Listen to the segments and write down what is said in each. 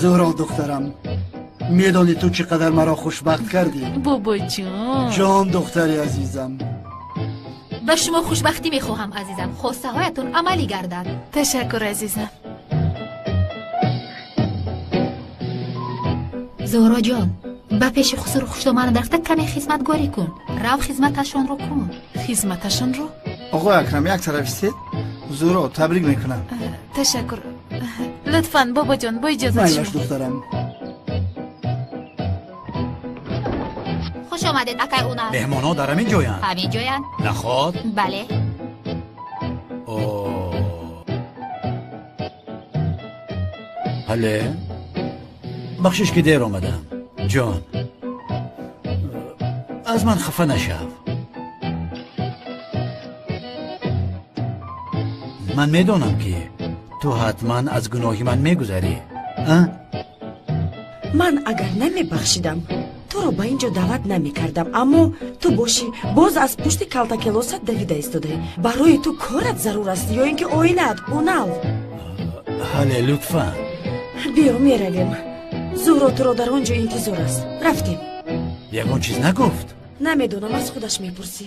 Зуҳро духтарам, медонӣ ту чӣ қадар маро хушбахт кардӣ? Бобоҷон. Ҷон духтари азизам. Ба шумо хушбахтӣ мехоҳам, азизам. Хостаҳоятон амалӣ гардад. Ташаккур, азизам. Зуҳроҷон, ба пеши хусуру хушдоман рафта каме хизматгорӣ кун. Рав, хизматашонро кун. Хизматашонро? Оғои Акрам, як тараф истед. Зуҳро, табрик мекунам. Ташаккур. Лутфан, бобоҷон, бо иҷозат шумо. Майлаш, духтарам. Хуш омадед, акай Унал. Меҳмонҳо дар ҳамин ҷоянд? Ҳамин ҷоянд. Наход? Бале. Ҳале, бахшиш ки дер омадам. Ҷон, аз ман хафа нашав. Ман медонам, ки ту ҳатман аз гуноҳи ман мегузарӣ. Ман агар намебахшидам, туро ба ин ҷо даъват намекардам, аммо ту бошӣ боз аз пушти калтакелосат давида истодаӣ. Барои ту корат зарур аст ё ин ки оилаат, Унал? Ҳале, лутфан. Биё, меравем. Зуҳро туро дар он ҷо интизор аст. Рафтем. Ягон чиз нагуфт? Намедонам, аз худаш мепурсӣ.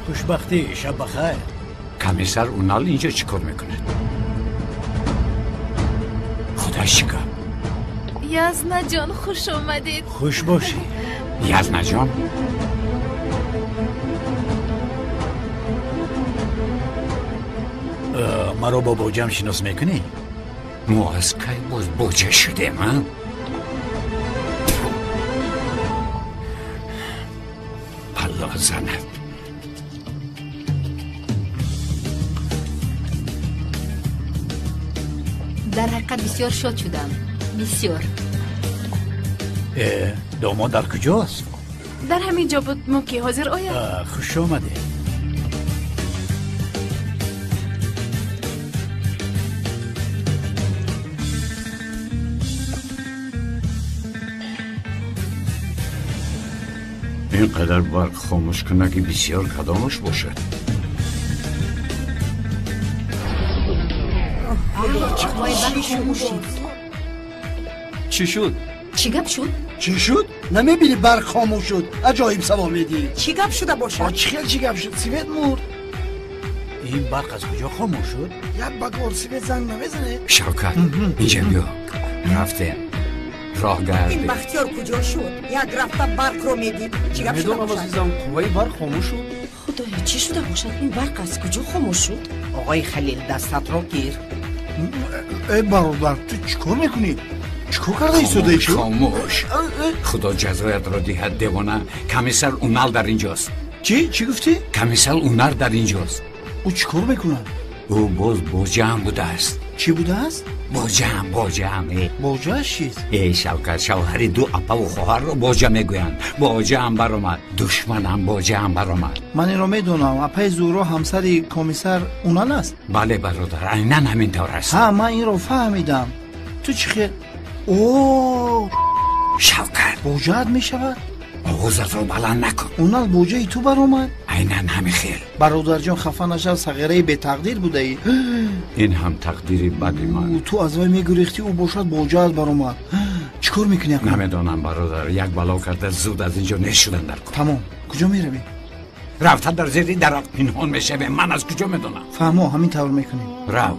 Хушбахтӣ, шаб бахайр. Комиссар Унал инҷо чӣ кор мекунад? Худои чӣ гап? Язнаҷон, хуш омадед. Хуш бошӣ. Язнаҷон? Маро бо боҷам шинос мекунӣ? Мо аз кай боз боҷа шудем, а? Алло занад. Дар ҳақиқат бисёр шод шудам. Бисёр. Домод дар куҷост? Дар ҳамин ҷо буд, мумкин ҳозир ояд. Хуш омадед. Ин қадар барқ хомӯш кунаки бисёр кадомаш бошад? Чӣ шуд? Чӣ гап шуд? Чӣ шуд? Намебинӣ барқ хомӯш шуд? Аҷоиб савол медиҳӣ. Чӣ гап шуда бошад? Чӣ хел чӣ гап шуд? Свет мурд. Ин барқ аз куҷо хомӯш шуд? Як багор свет занг намезанед? Шавкат, инҷа биё. Рафтем. Роҳ гардем. Ин Бахтиёр куҷо шуд? Як рафта барқро медид. Чӣ гап шуда бошад? Медонам, азизам, қувваи барқ хомӯш шуд. Худоё, чӣ шуда бошад? Ин барқ аз куҷо хомӯш шуд? Оғои Халил, дастатро гир. Э, бародар, ту чӣ кор мекунӣ? Чӣ кор карда истодаӣ? Хомӯш. Худо ҷазоятро диҳад, девона. Комиссар Унал дар инҷост. Чӣ? Чӣ гуфтӣ? Комиссар Унал дар инҷост. Ӯ чӣ кор мекунад? Ӯ боз боҷаам будааст. Чӣ будааст? Боҷаам, боҷаам. Боҷааш чист? Э, Шавкат, шавҳари ду апаву хоҳарро боҷа мегӯянд. Боҷаам баромад. Душманам боҷаам баромад. Ман инро медонам. Апаи Зуҳро ҳамсари комиссар Унал аст? Бале, бародар, айнан ҳамин тавр аст. Ҳа, ман инро фаҳмидам. Ту чӣ хел? О, Шавкат, боҷаат мешавад? Овозатро баланд накун. Унал боҷаи ту баромад? Айнан ҳамин хел. Бародарҷон, хафа нашав, сағираи бетақдир будаӣ. Ин ҳам тақдири бади ман. Ту аз вай мегурехтӣ, ӯ бошад боҷаат баромад. Чӣ кор мекунӣ? Намедонам, бародар, як бало карда зуд аз ин ҷо нест шудан дар кор. Тамом, куҷо меравем? Рафта дар зери дарахт пинҳон мешавем. Ман аз куҷо медонам? Фаҳмо, ҳамин тавр мекунем. Рав.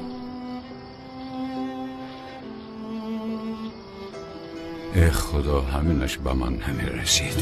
Э, худо, ҳаминаш ба ман намерасид.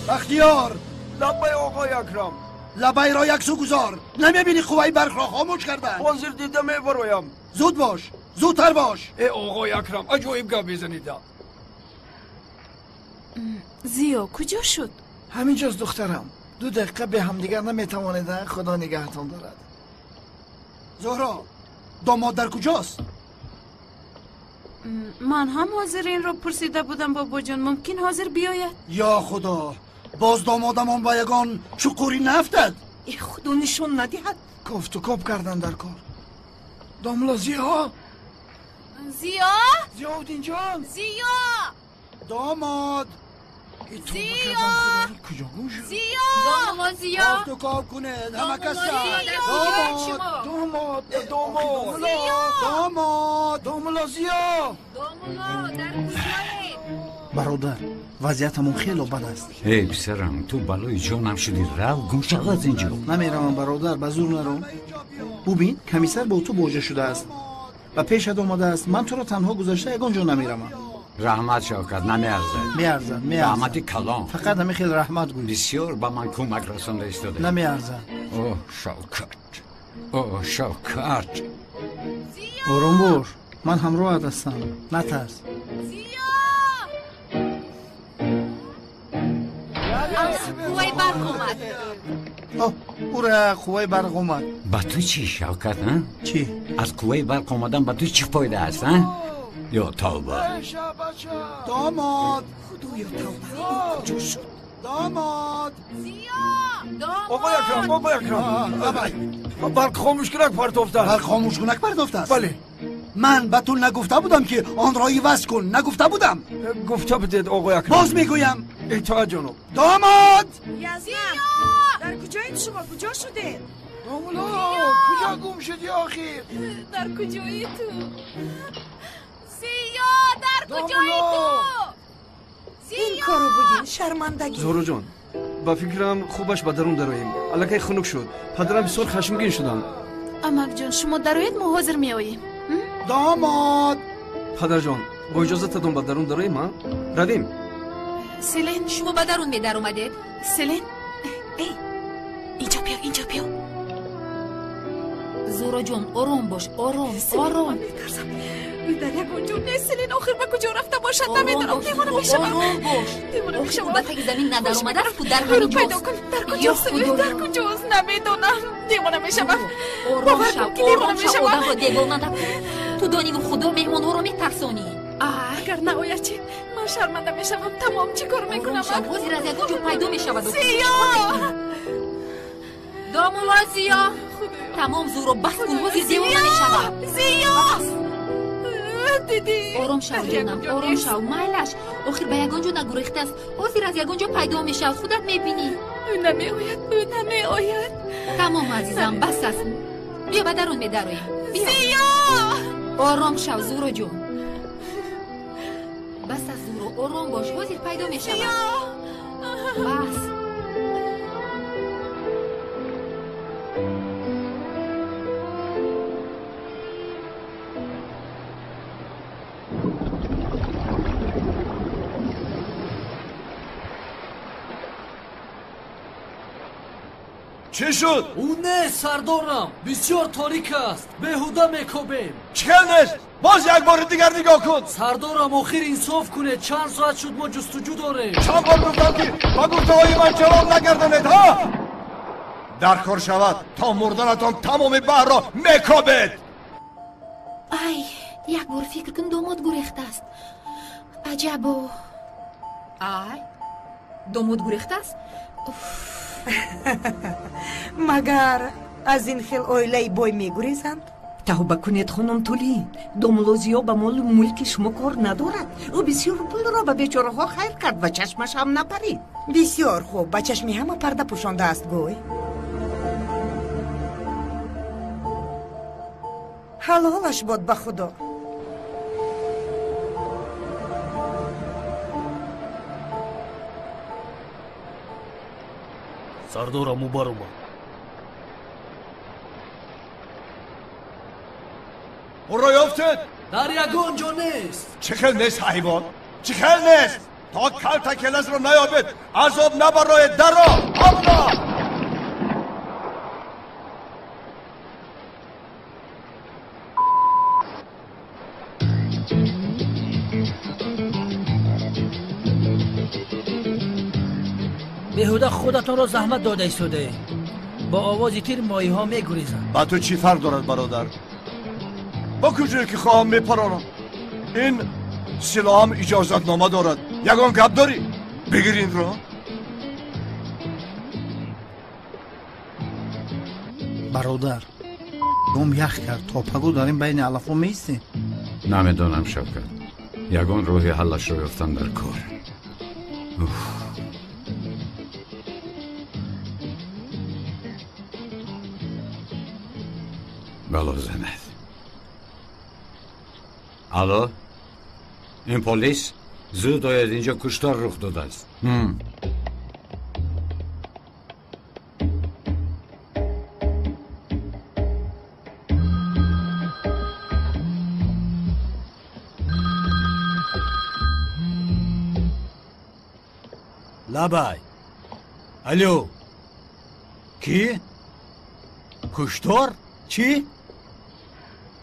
Бахтиёр! Лаббай, оғои Акрам. Лабайро яксу гузор. Намебинӣ қувваи барқро хомӯш карданд? Ҳозир дида мебароям. Зуд бош, зудтар бош. Э оғои Акрам, аҷоиб гап мезанида. Зиё куҷо шуд? Ҳаминҷост духтарам. 2 дақиқа бе ҳамдигар наметавонед, Худо нигаҳатон дорад. Зуҳро, домод дар куҷост? Ман ҳам ҳозир инро пурсида будам, бобоҷон. Мумкин ҳозир биёяд? Ё Худо, боз домодамон ба ягон чуқурӣ нафтад. Э Худо нишон надиҳад. Кофту коб кардан дар кор. Домла Зиё! Зиё! Зиёуддинҷон! Зиё! Домод! Зиё! Куҷо гум шуд? Зиё! Домла Зиё! Кофту коб кунед, ҳама каса! Домод! Домод! Зиё! Домод! Домла Зиё! Домла, дар куҷоед? Бародар, вазъиятамон хело бад аст. Эй писарам, ту балои ҷонам шудӣ. Рав, гум шав аз ин ҷо. Намеравам бародар, ба зур наром. Бубин, комиссар бо ту боҷа шудааст. Ба пешат омадааст. Ман туро танҳо гузашта ягон ҷо намеравам. Раҳмат Шавкат, намеарзад. Меарзад, меарзад. Раҳмати калон. Фақат ҳамин хел раҳмат гӯй. Бисёр ба ман кӯмак расонда истода. Намеарзад. О, Шавкат, о, Шавкат. Ором бош, ман ҳамроҳат ҳастам. Натарс. Қувваи барқ омад. Ура, қувваи барқ омад. Ба ту чӣ, Шавкат, а? Чӣ? Аз қувваи барқ омадан ба ту чӣ фоида аст, а? Ё тавба. Домод! Худоё, тавба, куҷо шуд? Домод! Зиё! Домод! Оғои Акрам, оғои Акрам. Лабай. Барқ хомӯшкунак партофтааст. Барқ хомӯшкунак партофтааст? Бале. Ман ба ту нагуфта будам, ки онро иваз кун. Нагуфта будам? Гуфта будед, оғои Акрам. Боз мегӯям. Итоат ҷаноб. Домод! Язнам, дар куҷоед шумо? Куҷо шудед? Домулло, куҷо гум шудӣ охир? Дар куҷои ту? Зиё, дар куҷои ту? Ин корро бубин, шармандагӣ. Зуҳроҷон, ба фикрам хубаш ба дарун дароем. Аллакай хунук шуд. Падарам бисёр хашмгин шуданд. Амакҷон, шумо дароед, мо ҳозир меоем. Домод! Падарҷон, бо иҷозататон ба дарун дароем, а? Равем. Селен, шумо ба дарун медаромадед? Селен, эй, инҷо биё, инҷо биё. Зуҳроҷон, ором бош, ором, ором. Метарсам. Дар ягон ҷо нест. Селен, охир ба куҷо рафта бошад? Намедонам. Девона мешавам. Ором бош. Девона мешавам. Ба таги замин надаромадааст, ку дар ҳамин ҷост. Пайдо кун. Дар куҷост? Дар куҷост? Намедонам. Девона мешавам. Ором шав, ором шав, одамро девона накун. Ту дониву Худо меҳмонҳоро метарсонӣ. Агар наояд чӣ? Ман шарманда мешавам. Тамом, чӣ кор мекунам? Ҳозир аз ягон ҷо пайдо мешавад. Зиё! Домулло Зиё! Тамом, Зуҳро, бас кун, ҳозир девона мешавам. Зиё! Дидӣ? Ором шав, ҷонам, ором шав. Майлаш, охир ба ягон ҷо нагурехтааст. Ҳозир аз ягон ҷо пайдо мешавад, худат мебинӣ. Ӯ намеояд, ӯ намеояд. Тамом, азизам, бас аст. Биё ба дарун медароем. Зиё! Ором шав, Зуҳроҷон. Бас аст, Зуҳро, ором бош, ҳозир пайдо мешавад. Бас. Чӣ шуд? Ӯ нест, сардорам. Бисёр торик аст. Беҳуда мекобем. Чӣ хел нест? Боз як бори дигар нигоҳ кун. Сардорам, охир инсоф кунед. Чанд соат шуд мо ҷустуҷӯ дорем. Чанд бор гуфтам, ки ба гуфтаҳои ман ҷавоб нагардонед, ҳа? Дар кор шавад, то мурданатон тамоми баҳрро мекобед. Ай, як бор фикр кун, домод гурехтааст. Аҷабо. Ай, домод гурехтааст? Магар аз ин хел оилаи бой мегурезанд? Тавба кунед, хонум Тулин. Домулло Зиё ба молу мулки шумо кор надорад. Ӯ бисёр пулро ба бечораҳо хайр кард ва чашмаш ҳам напарид. Бисёр хуб, ба чашми ҳама парда пӯшондааст, гӯй. Ҳалолаш бод ба Худо. Сардорам, ӯ баромад. Ӯро ёфтед? Дар ягон ҷо нест. Чӣ хел нест, ҳайвон? Чӣ хел нест? То калта келасро наёбед, азоб набароед. Даро, ҳамна! Беҳуда худатонро заҳмат дода истодаед. Бо овози тир моҳиҳо мегурезанд. Ба ту чӣ фарқ дорад, бародар? Ба куҷое ки хоҳам мепаронам. Ин силоҳам иҷозатнома дорад. Ягон гап дорӣ? Бигир инро. Бародар, гум ях кард. То пагу дар ин байни алафҳо меистем? Намедонам, Шавкат. Ягон роҳи ҳаллашро ёфтан дар кор. Бало занад. Алло, ин полис зуд ояд, инҷо куштор рух додааст. Лабай. Алло. Кӣ? Куштор? Чӣ?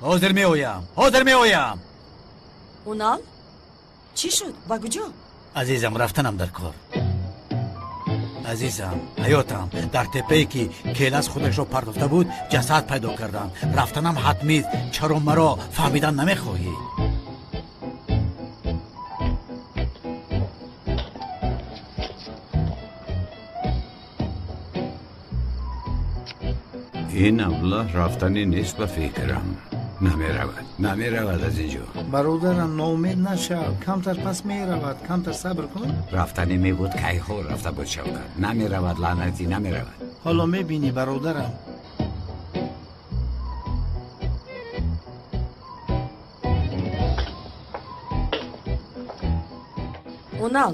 Ҳозир меоям. Ҳозир меоям. Унал? Чӣ шуд? Ба куҷо? Азизам, рафтанам дар кор. Азизам, ҳаётам, дар теппае ки келас худашро партофта буд, ҷасад пайдо кардам. Рафтанам ҳатмист. Чаро маро фаҳмидан намехоҳӣ? Ин аблаҳ рафтанӣ нест ба фикрам. Намеравад, намеравад аз инҷо. Бародарам, ноумед нашав. Камтар пас меравад, камтар сабр кун. Рафтанӣ мебуд, кайҳо рафта буд, Шавкат. Намеравад, лаънатӣ, намеравад. Ҳоло мебинӣ, бародарам. Унал.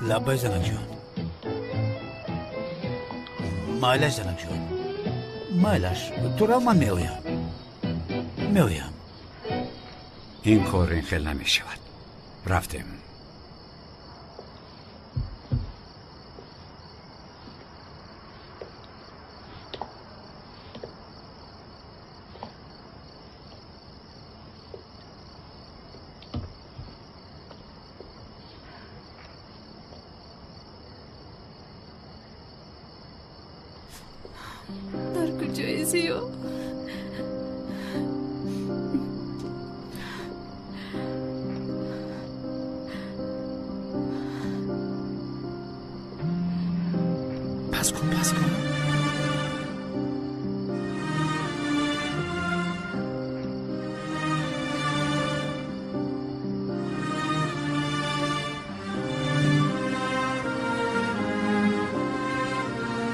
Лаббай, занакҷон. Майлаш, занакҷон, майлаш. Тура ман меоям, меоям. Ин кор ин хел намешавад. Рафтем. Дар куҷои Зиё? Пас кун, пас кун.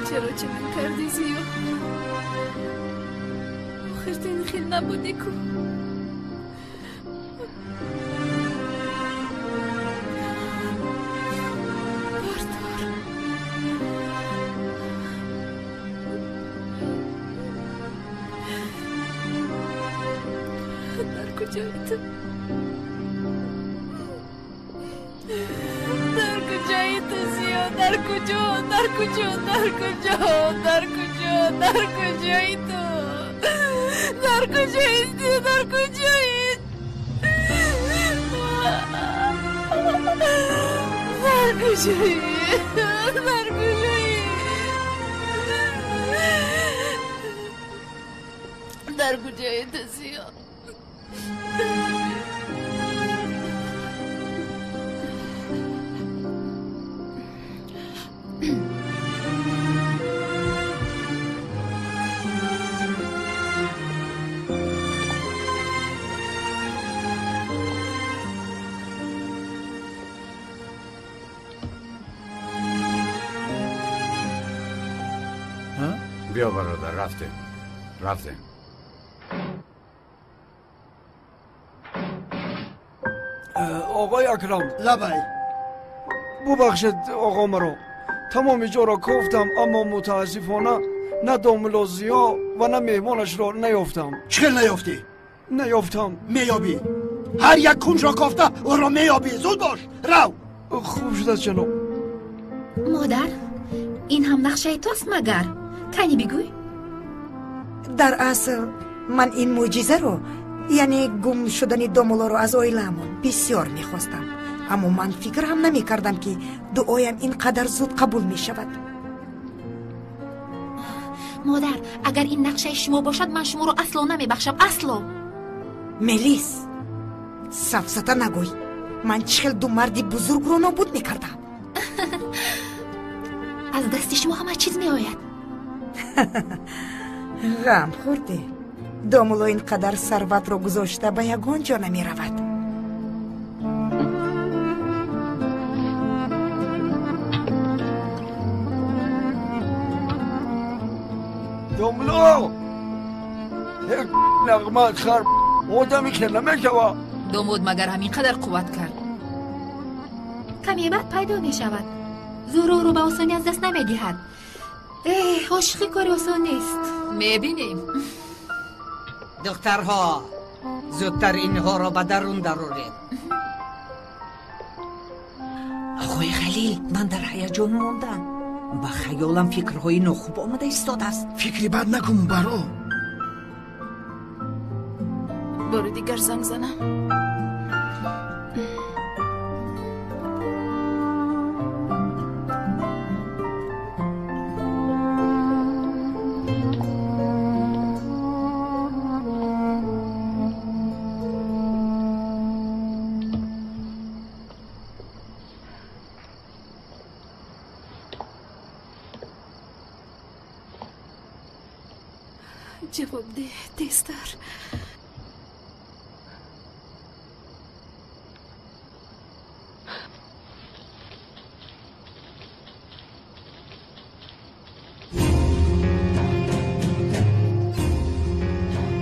Чаро чунин кардӣ, Зиё? Охир ту ин хел набудӣ ку. Бардор. Дар куҷои ту? Дар куҷои ту, Зиё? Дар куҷо? Дар куҷо? Дар куҷо? Дар куҷо? Дар куҷои ту? Дар куҷои ту? Дар куҷои? Дар куҷои? Дар куҷои? Дар куҷои ту, Зиё? Бیا бародар, рафтем, рафтем. Оғои Акрам. Лабай. Бубахшед, оғо, маро. Тамоми ҷоро кофтам, аммо мутаассифона на домулло Зиё ва на меҳмонашро наёфтам. Чӣ хел наёфтӣ? Наёфтам. Меёбӣ. Ҳар як кунҷро кофта ӯро меёбӣ. Зуд бош, рав. Хуб шудааст, ҷаноб. Модар, ин ҳам нақшаи туаст магар? Кани бигӯй. Дар асл ман ин мӯъҷизаро, яъне гум шудани домуллоро аз оилаамон бисёр мехостам. Аммо ман фикр ҳам намекардам, ки дуоям ин қадар зуд қабул мешавад. Модар, агар ин нақшаи шумо бошад, ман шуморо асло намебахшам, асло. Мелис, сафсата нагӯй. Ман чӣ хел ду марди бузургро нобуд мекардам? Аз дасти шумо ҳама чиз меояд. Ғам хӯрде. Домулло ин қадар сарватро гузошта ба ягон ҷо намеравад. Домулло! Нағма хар одами ки намешава. Домод магар ҳамин қадар қувват кард? Каме баъд пайдо мешавад. Зуҳроро ба осонӣ аз даст намедиҳад. Эҳ, ошиқӣ кори осон нест. Мебинем. Духтарҳо, зудтар инҳоро ба дарун дароред. Оғои Халил, ман дар ҳаяҷон мондам. Ба хаёлам фикрҳои нохуб омада истодааст. Фикри бад накун, баро. Бори дигар занг занам. Ҷавоб деҳ, тезтар.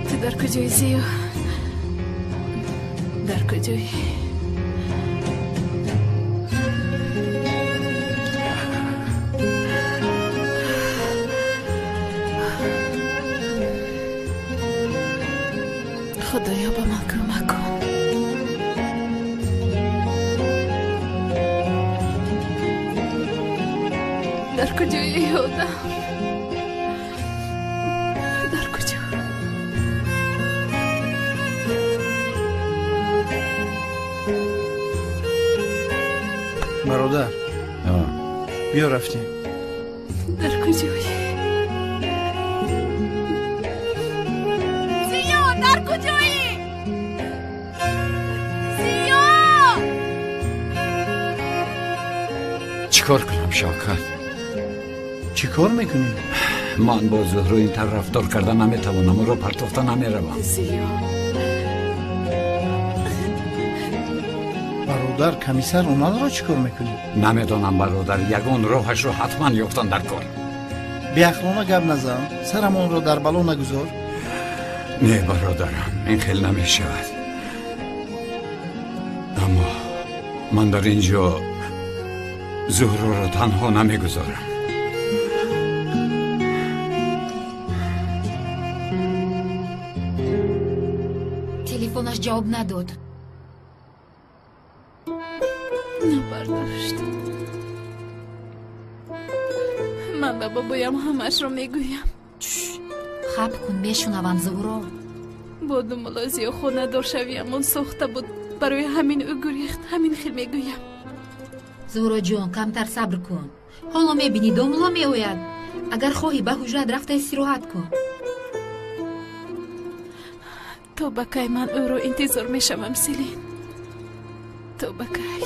Ту дар куҷои, Зиё? Дар куҷоӣ? Худоё, ба ман кӯмак кун. Дар куҷои одам? Дар куҷо? Бародар, биё рафтем. Дар куҷоӣ? Зиё, дар куҷоӣ? Зиё! Чӣ кор кунам, Шавкат? Чӣ кор мекунӣ? Ман бо Зуҳро ин тавр рафтор карда наметавонам, ӯро партофта намеравам. Зиё! Бародар, комиссар омадро чӣ кор мекунӣ? Намедонам, бародар, ягон роҳашро ҳатман ёфтан дар кор. Беақлона гап назан, сарамонро дар бало нагузор. Не, бародарам, ин хел намешавад. Аммо ман дар ин ҷо Зуҳроро танҳо намегузорам. Телефонаш ҷавоб надод. Набардошт. Ман ба бобоям ҳамаашро мегӯям. Хаб кун, мешунавам, Зуҳро. Бо Домулло Зиё хонадор шавиамон сохта буд. Барои ҳамин ӯ гурехт, ҳамин хел мегӯям. Зуҳроҷон, камтар сабр кун. Ҳоло мебинӣ, домулло меояд. Агар хоҳӣ, ба ҳуҷрат рафта истироҳат кун. То ба кай ман ӯро интизор мешавам, Селин? То ба кай?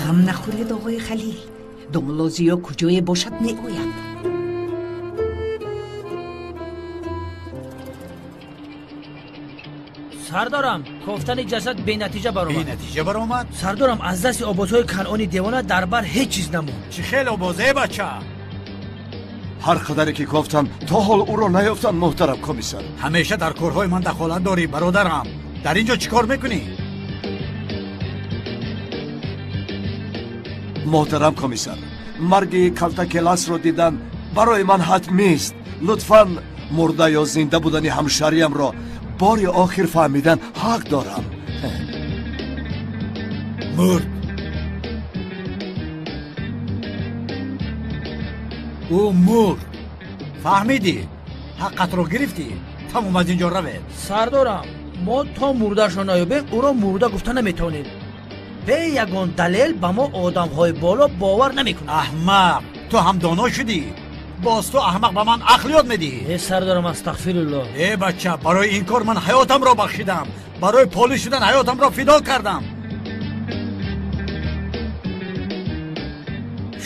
Ғам нахӯред, оғои Халил. Домулло Зиё куҷое бошад, меояд. Сардорам, кофтани ҷасад бенатиҷа баромад. Бенатиҷа баромад? Сардорам, аз дасти обозҳои канъони девона дар бар ҳеҷ чиз намонд. Чӣ хел обозе, бача? Ҳар қадаре ки кофтам, то ҳол ӯро наёфтам, муҳтарам комиссар. Ҳамеша дар корҳои ман дахолат дорӣ, бародарам. Дар ин ҷо чӣ кор мекунӣ? Муҳтарам комиссар, марги калтакеласро дидан барои ман ҳатмист. Лутфан мурда ё зинда будани ҳамшариямро бори охир фаҳмидан ҳақ дорам. Мурд. Ӯ мурд. Фаҳмидӣ? Ҳаққатро гирифтӣ? Тамом, аз инҷо равед. Сардорам, мо то мурдаашро наёбем, ӯро мурда гуфта наметавонем. Бе ягон далел ба мо одамҳои боло бовар намекунанд. Аҳмақ, ту ҳам доно шудӣ. Боз ту аҳмақ ба ман ақл ёд медиҳӣ. Э сардорам, астағфируллоҳ. Э бача, барои ин кор ман ҳаётамро бахшидам. Барои полис шудан ҳаётамро фидо кардам.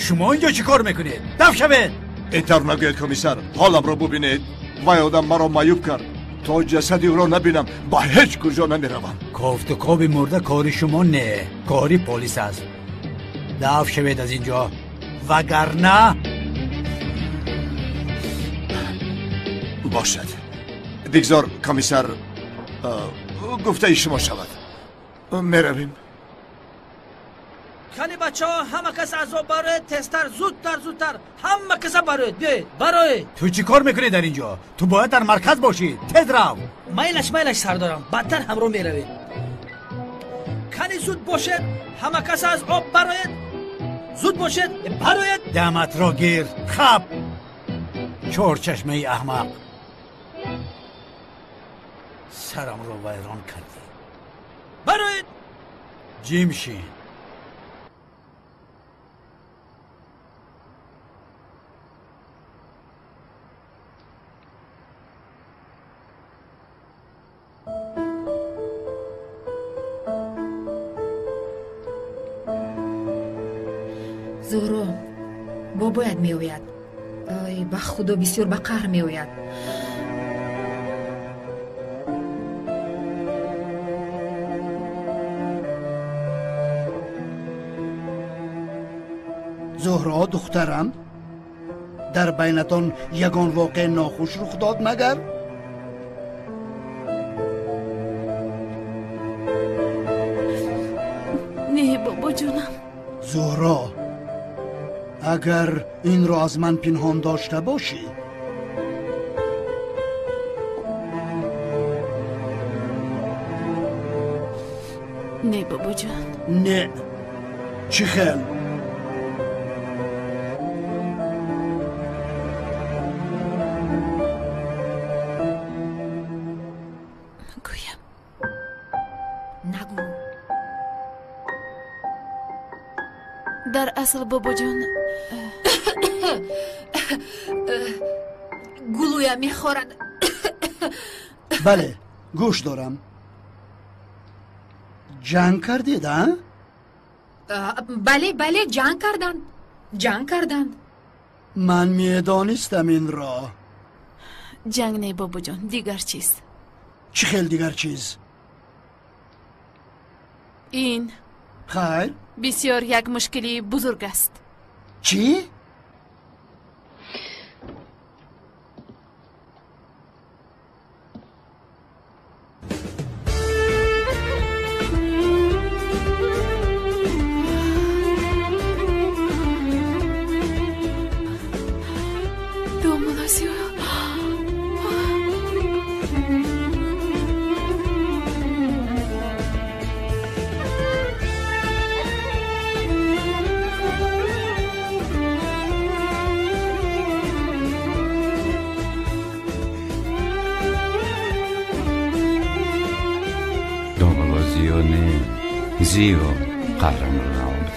Шумо инҷо чӣ кор мекунед? Даф шавед! Ин тавр нагӯед, комиссар. Ҳоламро бубинед. Вай одам маро маъюб кард. То ҷасади ӯро набинам, ба ҳеҷ куҷо намеравам. Кофту коби мурда кори шумо не, кори полис аст. Даф шавед аз инҷо, вагарна бошад. Бигзор, комиссар, гуфтаи шумо шавад. Меравем. Кани бачаҳо, ҳама кас аз об бароед, тезтар, зудтар, зудтар, ҳама каса бароед, биёед, бароед. Ту чӣ кор мекунӣ дар инҷо? Ту бояд дар марказ бошӣ. Тез рав. Майлаш, майлаш, сардорам, бадтар ҳамроҳ меравед. Кани зуд бошед, ҳама кас аз об бароед, зуд бошед, бароед. Даматро гир, хаб. Чорчашмаи аҳмақ. Сарамро вайрон кардӣ. Бароед. Ҷимшин. Зуҳро, бобоят меояд. Ой, ба худо бисёр ба қаҳр меояд. Зуҳро, духтарам, дар байнатон ягон воқеа нохуш рух дод магар? Не, бобоҷонам. Зуҳро, агар инро аз ман пинҳон дошта бошӣ, не, бобоҷон. Не, чӣ хел? Гӯям. Нагӯ. Дар асл, бобоҷон, гулӯям мехорад. Бале, гӯш дорам. Ҷанг кардед, а? Бале, бале, ҷанг карданд, ҷанг карданд. Ман медонистам инро. Ҷанг не, бобоҷон, дигар чиз. Чӣ хел дигар чиз? Ин хайр, бисёр як мушкилии бузург аст. Чӣ? Зиё қаҳрамро наомад.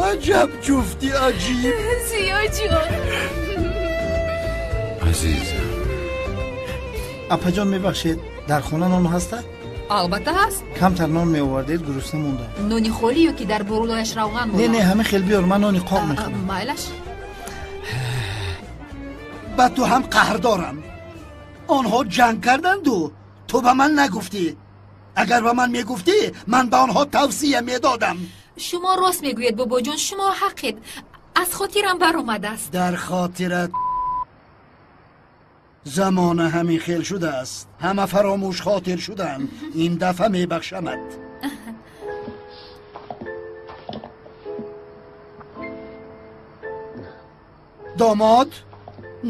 Аҷаб ҷуфти аҷиб! Зиё ҷон. Азизам. Апаҷон, мебахшед, дар хона нон ҳаста? Албатта ҳаст. Камтар нон меовардед, гурусна мондам. Нони холӣ ё ки дар бурулояш равған Не, не, ҳама хел биёр, ман нони қоқ мехӯрам. Майлаш. Ба ту ҳам қаҳр дорам. Онҳо ҷанг карданду ту ба ман нагуфтӣ. Агар ба ман мегуфтӣ, ман ба онҳо тавсия медодам. Шумо рост мегӯед, бобоҷон, шумо ҳақед. Аз хотирам баромадааст. Дар хотират замона ҳамин хел шудааст. Ҳама фаромӯш хотир шуданд. Ин дафъа мебахшамад. Домод,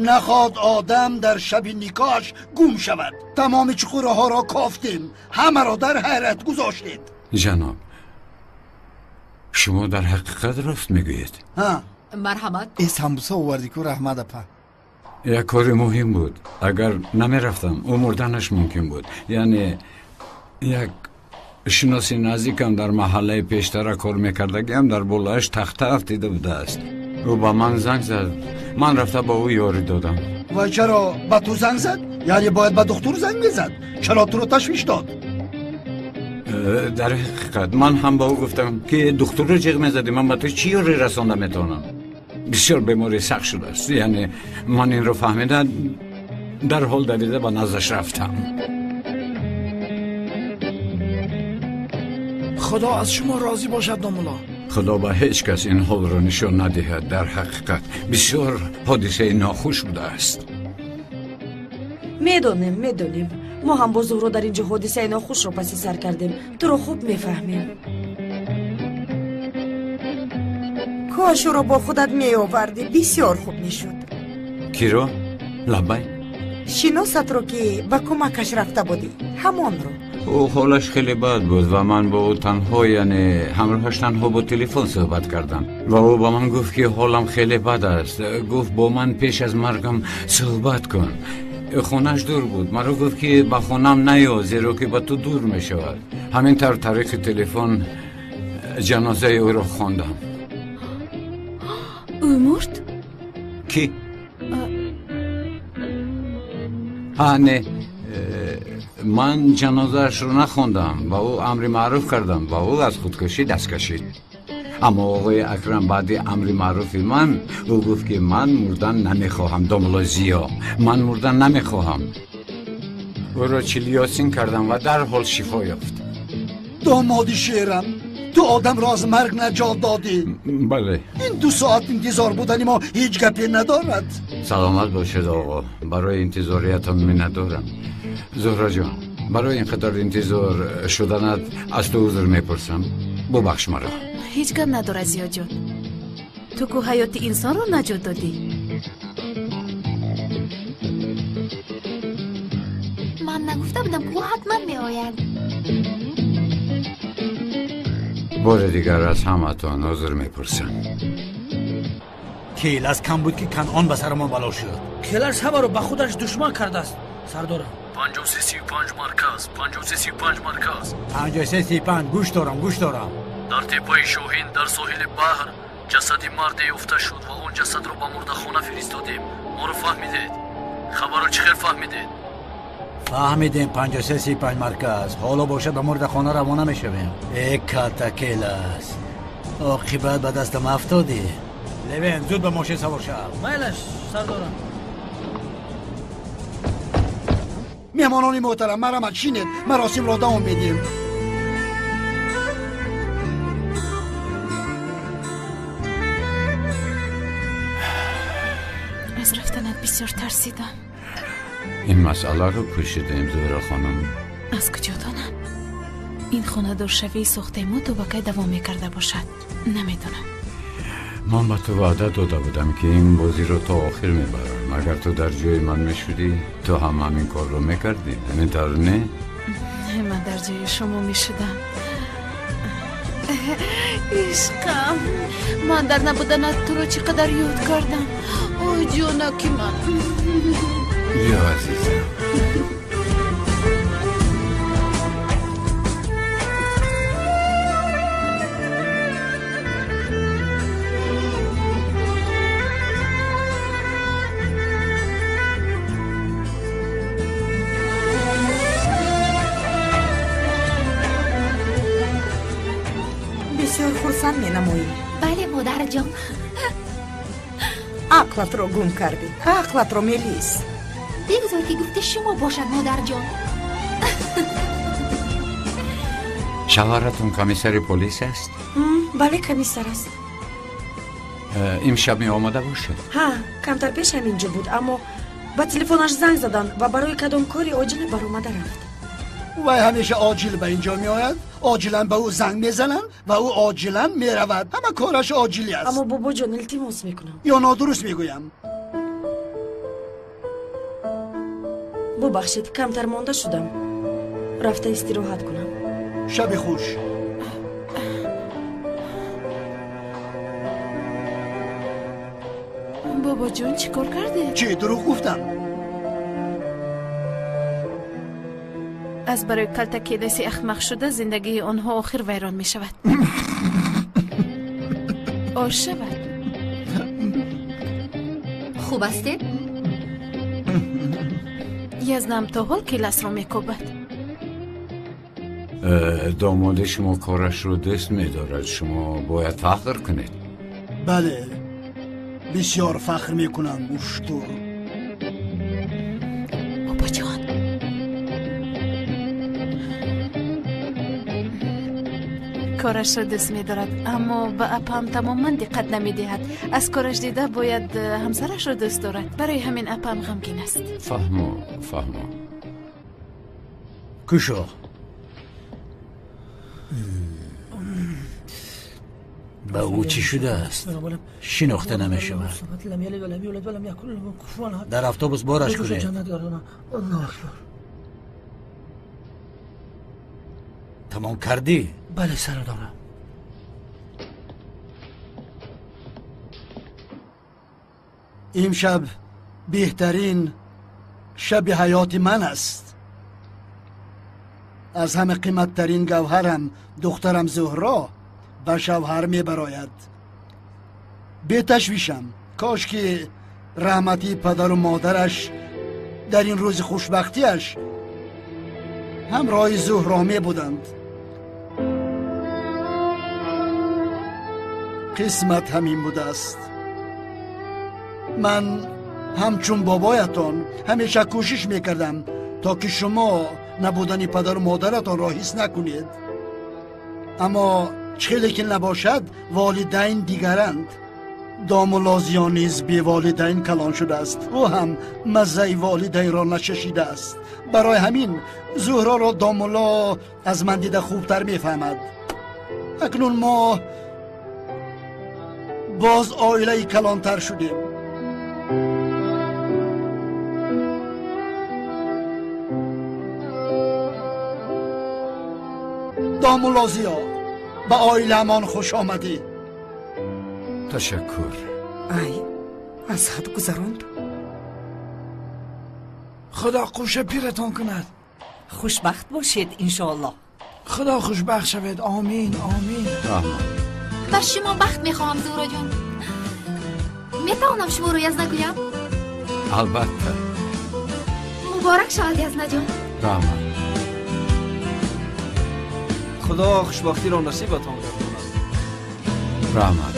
нахоҳад одам дар шаби никоҳаш гум шавад. Тамоми чуқураҳоро кофтем, ҳамаро дар ҳайрат гузоштед. Ҷаноб, Шумо дар ҳақиқат рост мегӯед. Марҳамат. Э, самбуса овардӣ ку, раҳмат апа. Як кори муҳим буд. Агар намерафтам, ӯ мурданаш мумкин буд. Яъне як шиноси наздикам дар маҳаллаи пештара кор мекардагиам дар болояш тахта афтида будааст. Ӯ ба ман занг зад. Ман рафта ба ӯ ёрӣ додам. Ва чаро ба ту занг зад? Яъне бояд ба духтур занг мезад. Чаро туро ташвиш дод? Дар ҳақиқат ман ҳам ба ӯ гуфтам, ки духтурро ҷиғ мезадӣ, ман ба ту чӣ ёрӣ расонда метавонам? Бисёр беморӣ сахт шудааст. Яъне ман инро фаҳмида дарҳол давида ба наздаш рафтам. Худо аз шумо розӣ бошад, домулло. Худо ба ҳеҷ кас ин ҳолро нишон надиҳад. Дар ҳақиқат бисёр ҳодисаи нохуш будааст. Медонем, медонем. Мо ҳам бо Зуҳро дар инҷо ҳодисаи нохушро паси сар кардем. Туро хуб мефаҳмем. Кош ӯро бо худат меовардӣ, бисёр хуб мешуд. Киро? Лабай? Шиносатро, ки ба кӯмакаш рафта будӣ, ҳамонро. Ӯ ҳолаш хеле бад буд ва ман бо ӯ танҳо, яъне ҳамроҳаш танҳо бо телефон суҳбат кардам ва ӯ ба ман гуфт, ки ҳолам хеле бад аст. Гуфт, бо ман пеш аз маргам суҳбат кун. Хонааш дур буд. Маро гуфт, ки ба хонаам наё, зеро ки ба ту дур мешавад. Ҳамин тавр тариқи телефон ҷанозаи ӯро хондам. Ӯ мурд? Кӣ? Ҳа, не, ман ҷанозаашро нахондам. Ба ӯ амри маъруф кардам ва ӯ аз худкушӣ даст кашид. Аммо оғои Акрам баъди амри маъруфи ман ӯ гуфт, ки ман мурдан намехоҳам, домулло Зиё, ман мурдан намехоҳам. Ӯро чилиёсин кардам ва дарҳол шифо ёфт. Домоди шерам, ту одамро аз марг наҷот додӣ. Бале. Ин 2 соат интизор будани мо ҳеҷ гапе надорад. Саломат бошед, оғо. Барои интизориятон миннатдорам. Зуҳроҷон, барои ин қадар интизор шуданат аз ту узр мепурсам. Бубахш маро. Ҳеҷ гап надорад, Зиёҷон. Ту ку ҳаёти инсонро наҷот додӣ. Ман нагуфта будам, ки ӯ ҳатман меояд. Бори дигар аз ҳаматон узр мепурсам. Келас кам буд, ки Канъон ба сарамон бало шуд. Келас ҳамаро ба худаш душман кардааст, сардорам. 5335 марказ, 5335 марказ. 5335, гӯш дорам, гӯш дорам. Дар теппаи Шоҳин дар соҳили баҳр ҷасади марде ёфта шуд ва он ҷасадро ба мурдахона фиристодем. Моро фаҳмидед? Хабарро чӣ хел фаҳмидед? Фаҳмидем, 5335 марказ. Ҳоло бошад ба мурдахона равона мешавем. Э, калта Келас, оқибат ба дастам афтодӣ. Левен, зуд ба мошин савор шав. Майлаш, сардорам. Меҳмонони муҳтарам, марҳамат, шинед, маросимро давом медиҳем. Аз рафтанат бисёр тарсидам. Ин масъаларо пӯшидаем, Зуҳро хонум. Аз куҷо донам? Ин хонадоршавии сохтаи мо то ба кай давом мекарда бошад, намедонам. Ман ба ту ваъда дода будам, ки ин бозиро то охир мебарам. Агар ту дар ҷои ман мешудӣ, ту ҳам ҳамин корро мекардӣ, ҳамин тавр не? Ман дар ҷои шумо мешудам. Ишқам, ман дар набуданат туро чӣ қадар ёд кардам. Ой, ҷонаки ман. Биё, азизам. Бисёр хурсанд менамоӣ. Бале, модарҷон. Ақлатро гум кардӣ, ақлатро, Мелис. Бигзор, ки гуфти шумо бошад, модарҷон. Шавҳаратон комиссари полис аст? Бале, комиссар аст. Имшаб меомада бошад? Ҳа, камтар пеш ҳамин ҷо буд, аммо ба телефонаш занг заданд ва барои кадом кори оҷиле баромада рафт. Вай ҳамеша оҷил ба инҷо меояд, оҷилан ба ӯ занг мезананд ва ӯ оҷилан меравад. Ҳама кораш оҷилӣ аст. Аммо бобоҷон, илтимос мекунам. Ё нодуруст мегӯям? Бубахшед, камтар монда шудам. Рафта истироҳат кунам. Шаби хуш. Бобоҷон, чӣ кор кардед? Чӣ, дурӯғ гуфтам? Аз барои калтакеласи ахмақ шуда зиндагии онҳо охир вайрон мешавад. Ор шавад. Хуб ҳастед? Язнам то ҳол келасро мекӯбад. Домоди шумо корашро дӯст медорад. Шумо бояд фахр кунед. Бале, бисёр фахр мекунам, уштур. Бобоҷон, корашро дӯст медорад, аммо ба апаам тамоман диққат намедиҳад. Аз кораш дида бояд ҳамсарашро дӯст дорад. Барои ҳамин апаам ғамгин аст. Фаҳмо, фаҳмо. Кушо. Ба ӯ чӣ шудааст? Шинохта намешавад. Дар автобус бораш кунед. Тамом кардӣ? Бале, сардорам. Имшаб беҳтарин шаби ҳаёти ман аст. Аз ҳама қиматтарин гавҳарам, духтарам Зуҳро, ба шавҳар мебарояд. Беташвишам. Кош ки раҳмати падару модараш дар ин рӯзи хушбахтиаш ҳамроҳи Зуҳро мебуданд. Қисмат ҳамин будааст. Ман ҳамчун бобоятон ҳамеша кӯшиш мекардам, то ки шумо набудани падару модаратонро ҳис накунед. Аммо чӣ хеле ки набошад, волидайн дигаранд. Домулозиё низ беволидайн калон шудааст. Ӯ ҳам маззаи волидайнро начашидааст. Барои ҳамин Зуҳроро домулло аз ман дида хубтар мефаҳмад. Акнун мо боз оилаи калонтар шудем. Домуллозиё, ба оиламон хуш омадӣ. Ташаккур. Ай, аз ҳад гузаронд. Худо қӯша пиратон кунад. Хушбахт бошед, иншоаллоҳ. Худо хушбахт шавед. Омин, омин. Раҳмат. Бар шумо бахт мехоҳам, Зуҳроҷон. Метавонам шуморо язна гӯям? Албатта. Муборак шавад, Язнаҷон. Раҳмат. Худо хушбахтиро насибатон гардонад. Раҳмат.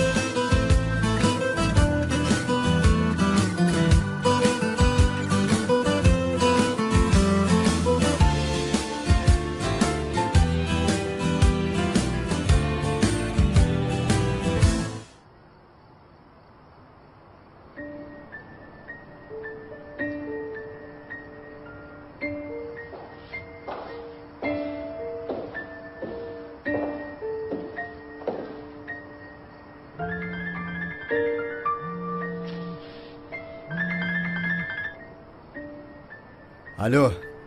Алло.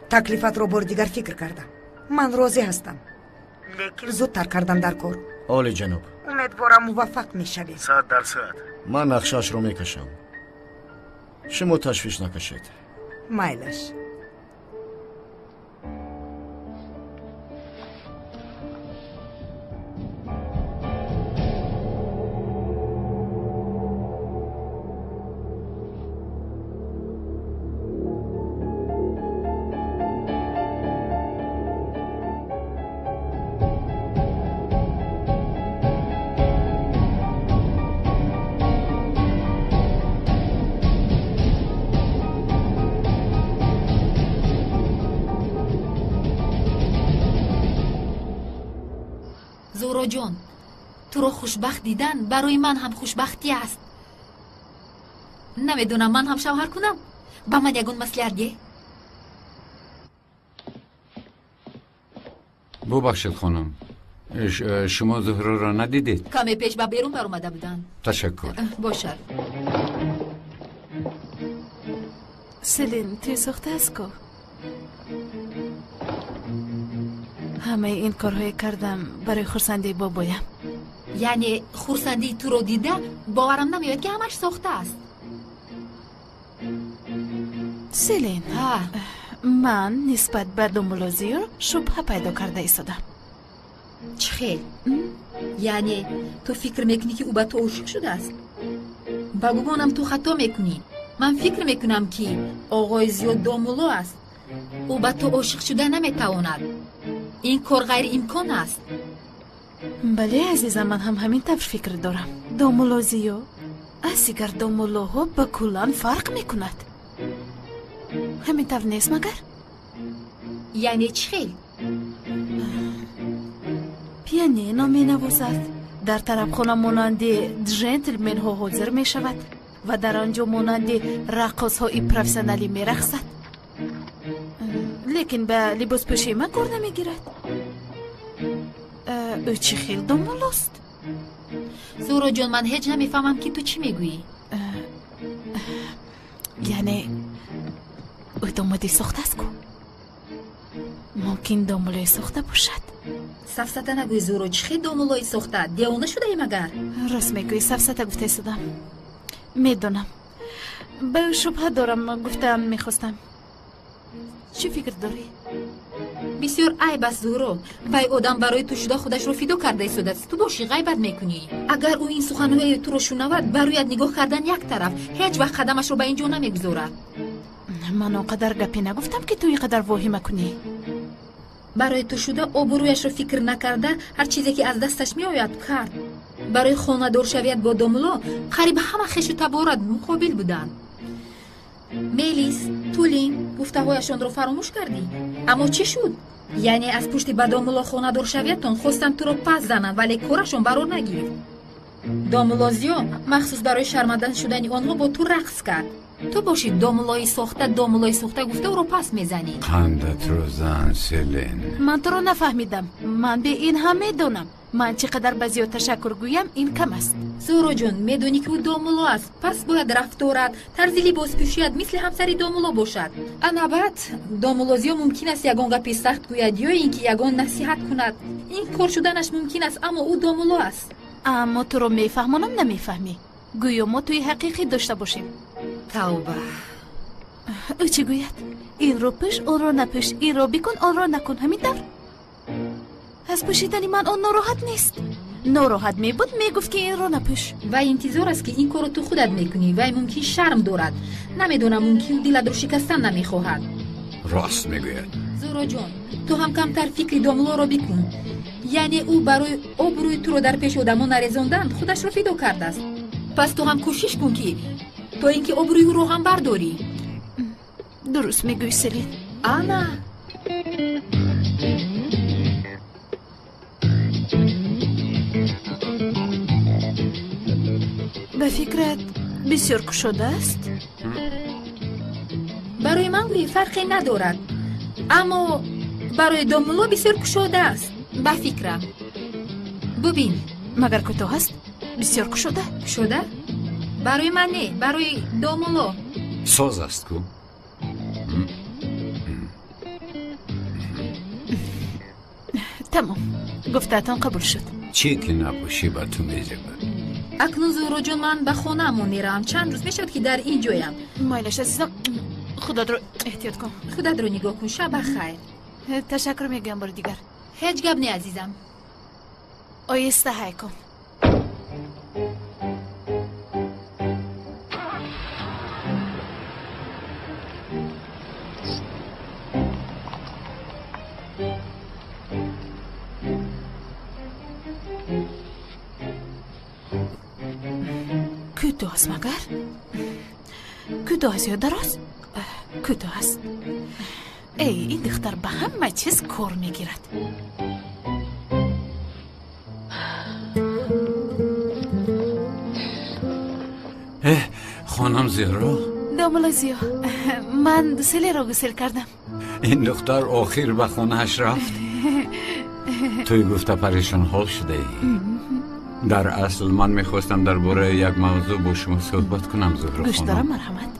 Таклифатро бори дигар фикр кардам. Ман розӣ ҳастам, лекин зудтар кардан дар кор. Оли ҷаноб. Умедворам муваффақ мешавед. 100%. Ман нақшаашро мекашам. Шумо ташвиш накашед. Майлаш. Зуҳроҷон, туро хушбахт дидан барои ман ҳам хушбахтӣ аст. Намедонам, ман ҳам шавҳар кунам? Ба ман ягон маслиҳат деҳ. Бубахшед, хонум, шумо Зуҳроро надидед? Каме пеш ба берун баромада буданд. Ташаккур. Бошад. Селин, тӯй сохта аст ку? Ҳамаи ин корҳое кардам барои хурсандии бобоям. Яъне хурсандии туро дида боварам намеояд, ки ҳамаш сохта аст. Селин, ман нисбат ба домулло Зиё шубҳа пайдо карда истодам. Чӣ хел? Яъне ту фикр мекунӣ, ки ӯ ба ту ошиқ шудааст? Ба гумонам, ту хато мекунӣ. Ман фикр мекунам, ки оғои Зиё домулло аст. Ӯ ба ту ошиқ шуда наметавонад. Ин кор ғайриимкон аст. Бале, азизам, ман ҳам ҳамин тавр фикр дорам. Домулло Зиё аз дигар домуллоҳо ба куллан фарқ мекунад. Ҳамин тавр нест магар? Яъне чӣ хел? Пианино менавозад, дар тарабхона монанди ҷентлменҳо ҳозир мешавад ва дар он ҷо монанди раққосҳои профессионалӣ мерақсад. Лекин ба либоспӯшии ман кор намегирад. Ӯ чӣ хел домуллост? Зуҳроҷон, ман ҳеҷ намефаҳмам, ки ту чӣ мегӯӣ. Яъне ӯ домоди сохтааст ку? Мумкин домуллои сохта бошад. Сафсата нагӯй, Зуҳро, чӣ хел домуллои сохта? Девона шудаӣ магар? Рост мегӯӣ, сафсата гуфта истодам. Медонам, ба ӯ шубҳа дорам, гуфтаам мехостам. Чӣ фикр дорӣ? Бисёр айб аст, Зуҳро. Вай одам барои ту шуда худашро фидо карда истодааст. Ту бошӣ ғайбат мекунӣ. Агар ӯ ин суханҳои туро шунавад, ба рӯят нигоҳ кардан як тараф, ҳеҷ вақт қадамашро ба ин ҷо намегузорад. Ман он қадар гапе нагуфтам, ки ту ин қадар воҳима кунӣ. Барои ту шуда обрӯяшро фикр накарда, ҳар чизе ки аз дасташ меояд кард. Барои хонадоршавият бо домулло қариб ҳама хешу таборат муқобил буданд. Мелис, Тулин гуфтаҳояшонро фаромӯш кардӣ? Аммо чӣ шуд? Яъне аз пушти ба домулло хонадоршавиятон хостанд туро пас зананд, вале корашон барор нагирифт. Домулло Зиё махсус барои шарманда шудани онҳо бо ту рақс кард. Ту бошӣ домуллои сохта, домуллои сохта гуфта ӯро пас мезанӣ. Қандатро зан, Селин. Ман туро нафаҳмидам. Ман бе ин ҳам медонам. Ман чӣ қадар ба Зиё ташаккур гӯям, ин кам аст. Зуҳроҷон, медонӣ, ки ӯ домулло аст, пас бояд рафторат, тарзи либоспӯшият мисли ҳамсари домулло бошад. Ана баъд домулло Зиё мумкин аст ягон гапи сахт гӯяд ё ин ки ягон насиҳат кунад. Ин кор шуданаш мумкин аст, аммо ӯ домулло аст. Аммо туро мефаҳмонам, намефаҳмӣ. Гӯё мо тӯи ҳақиқӣ дошта бошем. Тавба. Ӯ чӣ гӯяд? Инро пӯш, онро напӯш, инро бикун, онро накун. Ҳамин тавр? Аз пӯшидани ман он нороҳат нест. Нороҳат мебуд, мегуфт, ки инро напӯш. Вай интизор аст, ки ин корро ту худат мекунӣ. Вай мумкин шарм дорад. Намедонам, мумкин дилатро шикастан намехоҳад. Рост мегӯяд. Зуҳроҷон, ту ҳам камтар фикри домуллоро бикун. Яъне ӯ барои обрӯи туро дар пеши одамон нарезондан худашро фидо кардааст. Пас ту ҳам кӯшиш кун, ки то ин ки обрӯи ӯро ҳам бардорӣ. Дуруст мегӯӣ, Селин. Ана. Ба фикрат, бисёр кушода аст? Барои ман гӯӣ фарқе надорад, аммо барои домулло бисёр кушода аст, ба фикрам. Бубин. Магар кӯтоҳ аст? Бисёр кушода? Кушода? Барои ман не, барои домулло. Соз аст ку? Тамом, гуфтаатон қабул шуд. Чӣ ки напӯшӣ, ба ту мезебад. Акнун, Зуҳроҷон, ман ба хонаамон меравам. Чанд рӯз мешавад, ки дар ин ҷоям. Майлаш, азизам, худатро эҳтиёт кун. Худатро нигоҳ кун. Шаб бахайр. Ташаккур мегӯям бори дигар. Ҳеҷ гап не, азизам. Оҳиста ҳай кун. Кӯтоҳ аст магар? Кӯтоҳ аст ё дароз? Кӯтоҳ аст. Эй, ин духтар ба ҳама чиз кор мегирад. Э, хонам Зеҳро. Домулло Зиё, ман селеро гусел кардам. Ин духтар охир ба хонааш рафт. Туй гуфта парешонҳол шудаӣ. Дар асл ман мехостам дар бораи як мавзӯъ бо шумо суҳбат кунам, Зуҳро. Гӯш дорам, марҳамат.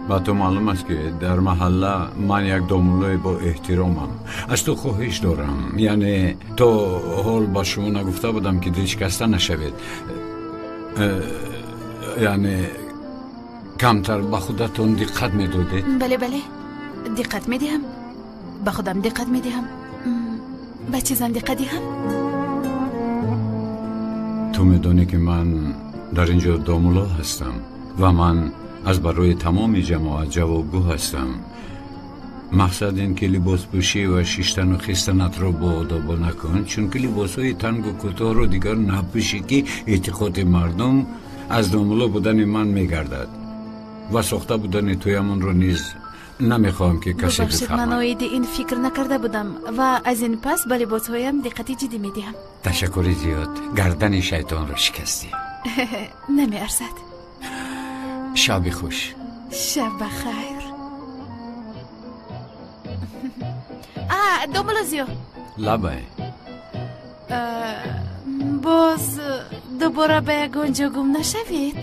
Ба ту маълум аст, ки дар маҳалла ман як домуллои бо эҳтиромам. Аз ту хоҳиш дорам, яъне то ҳол ба шумо нагуфта будам, ки дилшикаста нашавед. Яъне Камтар ба худатон диққат медодед? Бале, бале, диққат медиҳам. Ба худам диққат медиҳам. Ба чизам диққат диҳам? Ту медонӣ ки ман дар ин ҷо домулло ҳастам ва ман аз барои тамоми ҷамоат ҷавобгӯ ҳастам. Мақсад ин ки либоспӯшӣ ва шиштану хистанатро боодобо накун, чунки либосҳои тангу кӯтоҳро дигар напӯшӣ, ки эътиқоди мардум аз домулло будани ман мегардад ва сохта будани туямонро низ намехоҳам ки касе бибахшед, ман оиди ин фикр накарда будам ва аз ин пас ба либосҳоям диққати ҷиддӣ медиҳам. Ташаккури зиёд, гардани шайтонро шикастӣ. Намеарзад. Шаби хуш. Шаб бахайр. Домулло Зиё. Лабай. Боз дубора ба ягон ҷо гум нашавед?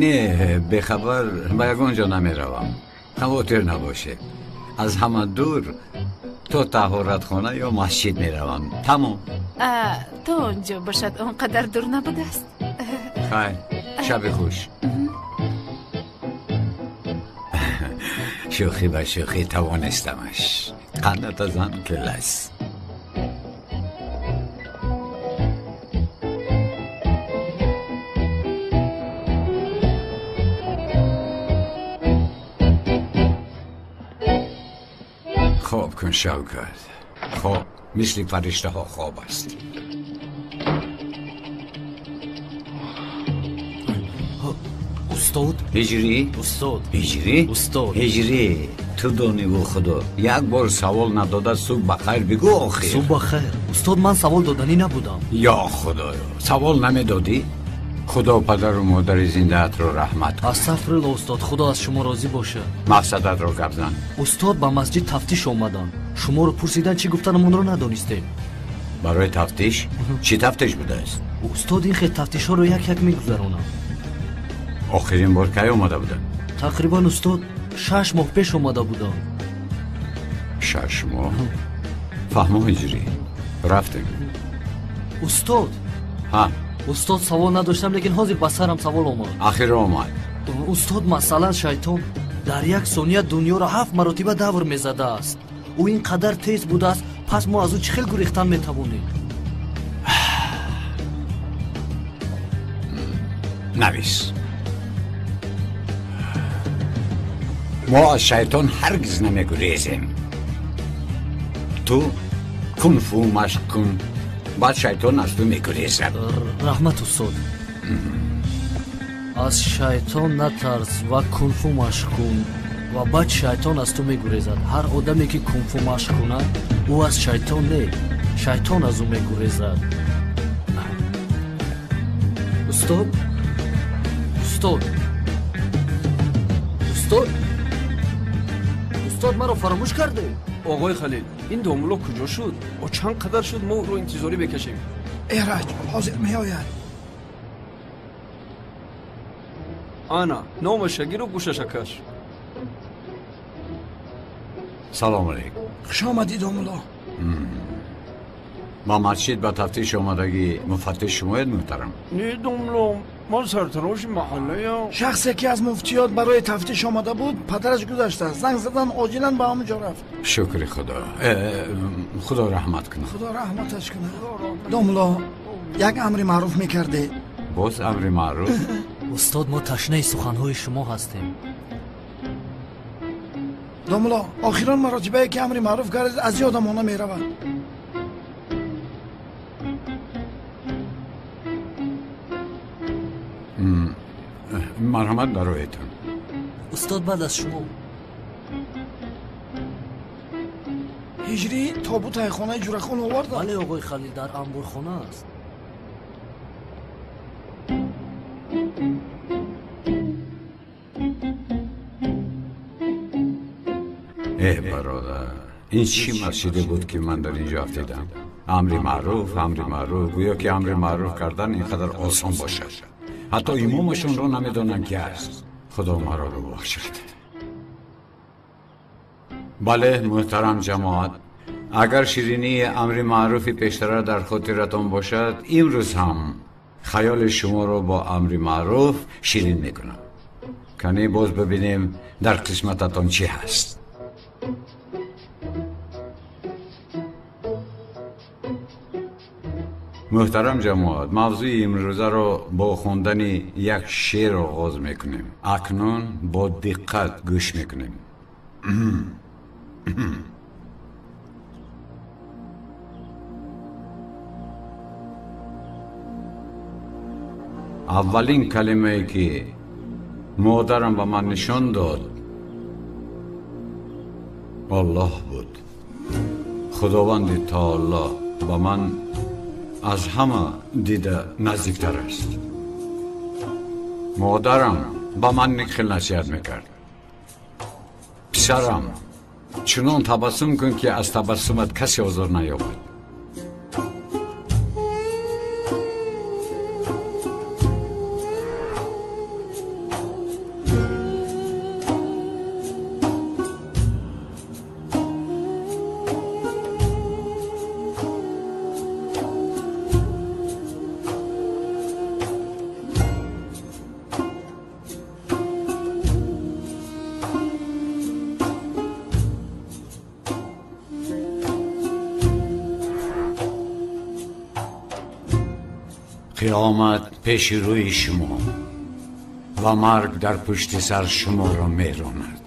Не, бехабар ба ягон ҷо намеравам. Хавотир набошед. Аз ҳама дур то таҳоратхона ё масҷид меравам. Тамом. То он ҷо бошад он қадар дур набудааст. Хайр, шаби хуш. Шӯхӣ ба шӯхӣ тавонистамаш. Қандата зан келас. Хоб кун, Шавкат. Хоб мисли фариштаҳо хоб аст. Устод? Ҳиҷрӣ? Устод. Ҳиҷрӣ? Устод. Ҳиҷрӣ. Ту дониву худо. Як бор савол надода субҳ ба хайр бигӯ охир. Субҳ ба хайр. Устод, ман савол доданӣ набудам. Ё худоё, савол намедодӣ? Худо падару модари зиндаатро раҳмат кунад. Астағфирулло устод, худо аз шумо розӣ бошад. Мақсадатро гап зан. Устод, ба масҷид тафтиш омаданд. Шуморо пурсидан чӣ гуфтанамонро надонистем. Барои тафтиш? Чӣ тафтиш будааст? Устод, ин хел тафтишҳоро як як мегузаронанд. Охирин бор кай омада буданд? Тақрибан устод 6 моҳ пеш омада будам. 6 моҳ? Фаҳмо ҳиҷрӣ. Рафтем. Устод. Ҳа. Устод, савол надоштам, лекин ҳозир ба сарам савол омад. Ахир омад. Устод, масалан, шайтон дар як сония дунёро 7 маротиба давр мезадааст. Ӯ ин қадар тез будааст, пас мо аз ӯ чӣ хел гурехтан метавонем? Навис. Мо аз шайтон ҳаргиз намегурезем. Ту кунфу машқ кун, баъд шайтон аз ту мегурезад. Раҳмат устод. Аз шайтон натарс ва кунфу машқ кун ва баъд шайтон аз ту мегурезад. Ҳар одаме ки кунфу машқ кунад, ӯ аз шайтон не, шайтон аз ӯ мегурезад. Устод? Устод? Устод? Устод, маро фаромӯш карде? Оғои Халил, ин домулло куҷо шуд? О чанд қадар шуд мо ӯро интизорӣ мекашем. Эраҷ ҳозир меояд. Ана, номаша гиру гӯшаша каш. Салом алейкум. Хуш омадӣ, домулло. Ба масҷид ба тафтиш омадагӣ муфаттиш шумоед, муҳтарам? Не, домулло, ман сартароши маҳаллаям. Шахсе ки аз муфтиёт барои тафтиш омада буд, падараш гузаштааст. Занг задан оҷилан ба ҳамон ҷо рафт. Шукри худо. Худо раҳмат кунад. Худо раҳматаш кунад. Домулло, як амри маъруф мекардед. Боз амри маъруф? Устод, мо ташнаи суханҳои шумо ҳастем. Домулло, охирон маротибае ки амри маъруф кардед, аз ёдам она меравад. Марҳамат, бароятон. Устод, баъд аз шумо. Ҳиҷрӣ тобутаи хонаи Ҷурахон оварда? Бале, оғои Халил, дар анборхона аст. Э, бародар, ин чӣ масҷиде буд ки ман дар ин ҷо афтидам? Амри маъруф, амри маъруф, гӯё ки амри маъруф кардан ин қадар осон бошад. Ҳатто имомашонро намедонам ки аст. Худо маро бубахшад. Бале, муҳтарам ҷамоат, агар ширинии амри маъруфи пештара дар хотиратон бошад, имрӯз ҳам хаёли шуморо бо амри маъруф ширин мекунам. Кане боз бибинем дар қисмататон чӣ ҳаст. Муҳтарам ҷамоат, мавзӯи имрӯзаро бо хондани як шеър оғоз мекунем. Акнун бо диққат гӯш мекунем. Аввалин калимае ки модарам ба ман нишон дод, Аллоҳ буд. Худованди таоло ба ман аз ҳама дида наздиктар аст. Модарам ба ман хел насиҳат мекард: писарам, чунон табассум кун, ки аз табассумат касе озор наёбад. قیامت پیش روی شما و مرگ در پشت سر شما را میراند.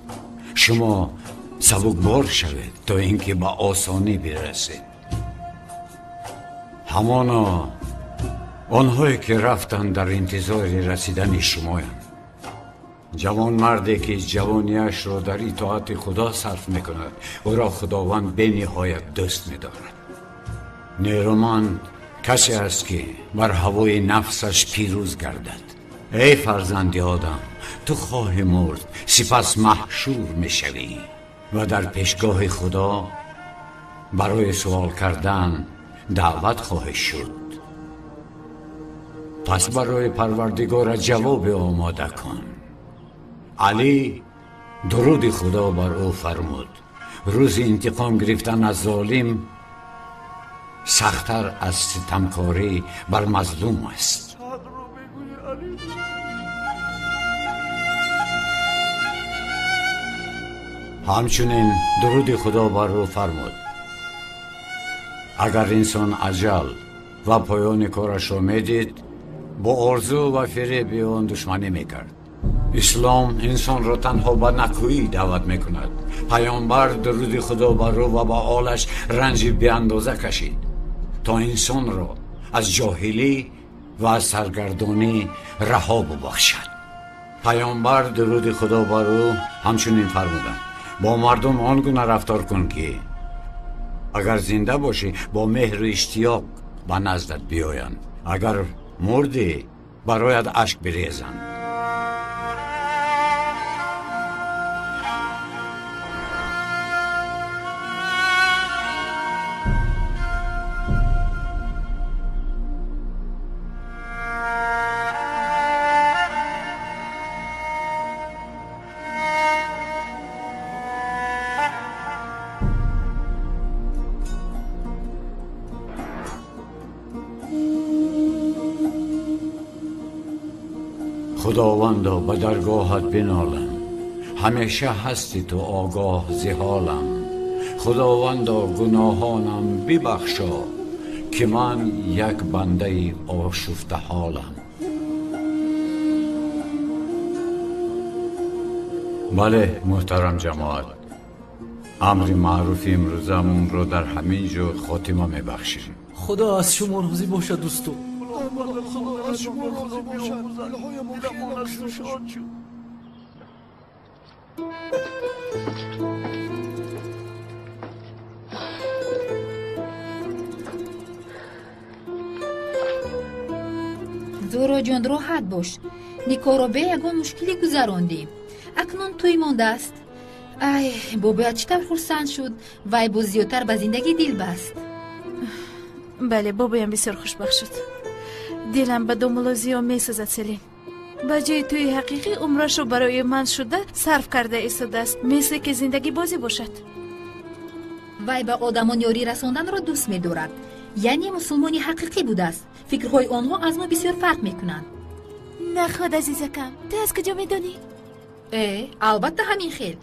شما سبکبار شوید تا اینکه به آسانی برسید. همانا آنهایی که رفتند در انتظار رسیدن شمایند. جوان مردی که جوانیش را در اطاعت خدا صرف میکند، او را خداوند به نهایت دوست میدارد. نیرومند کسی است که بر هوای نفسش پیروز گردد. ای فرزند آدم، تو خواهی مرد، سپس محشور میشوی و در پیشگاه خدا برای سوال کردن دعوت خواهی شد. پس برای پروردگار جواب آماده کن. علی درود خدا بر او فرمود: روز انتقام گرفتن از ظالم سخت‌تر از ستمکاری بر مظلوم است. همچنین درود خدا بر او فرمود: اگر انسان عجل و پایان کارش را میدید، با آرزو و فریب آن دشمنی میکرد. اسلام انسان را تنها به نکویی دعوت میکند. پیامبر درود خدا بر او و با آلش رنج بی اندازه کشید تا انسان را از جاهلی و از سرگردانی رها ببخشد. پیامبر درود خدا بر او همچنین فرمودند: با مردم آنگونه رفتار کن که اگر زنده باشی با مهر و اشتیاق به نزدت بیایند، اگر مردی برایت اشک بریزند. خداوندا به درگاهت بنالم، همیشه هستی تو آگاه ز حالم. خداوندا گناهانم ببخشا که من یک بنده آشفته حالم. بله محترم جماعت، امر معروف امروزمون رو در همین جا خاتمه میبخشیم. خدا از شما راضی باشد دوستو. خدا از شما راضی باشد. دلهای ما شاد شد. Зуро ҷон, роҳат бош. Никоҳро бе ягон мушкилӣ гузарондем. Акнун тӯй мондааст. Ай, бобоят чӣ тавр хурсанд шуд. Вай боз зиёдтар ба зиндагӣ дил баст. Бале, бобоям бисёр хушбахт шуд. Дилам ба домулло Зиё месӯзад, Селин. Ба ҷои тӯи ҳақиқӣ умрашро барои ман шуда сарф карда истодааст, мисле ки зиндагӣ бозӣ бошад. Вай ба одамон ёрӣ расонданро дӯст медорад. Яъне мусулмони ҳақиқӣ будааст. Фикрҳои онҳо аз мо бисёр фарқ мекунанд. Наход, азизакам, ту аз куҷо медонӣ? Албатта ҳамин хел.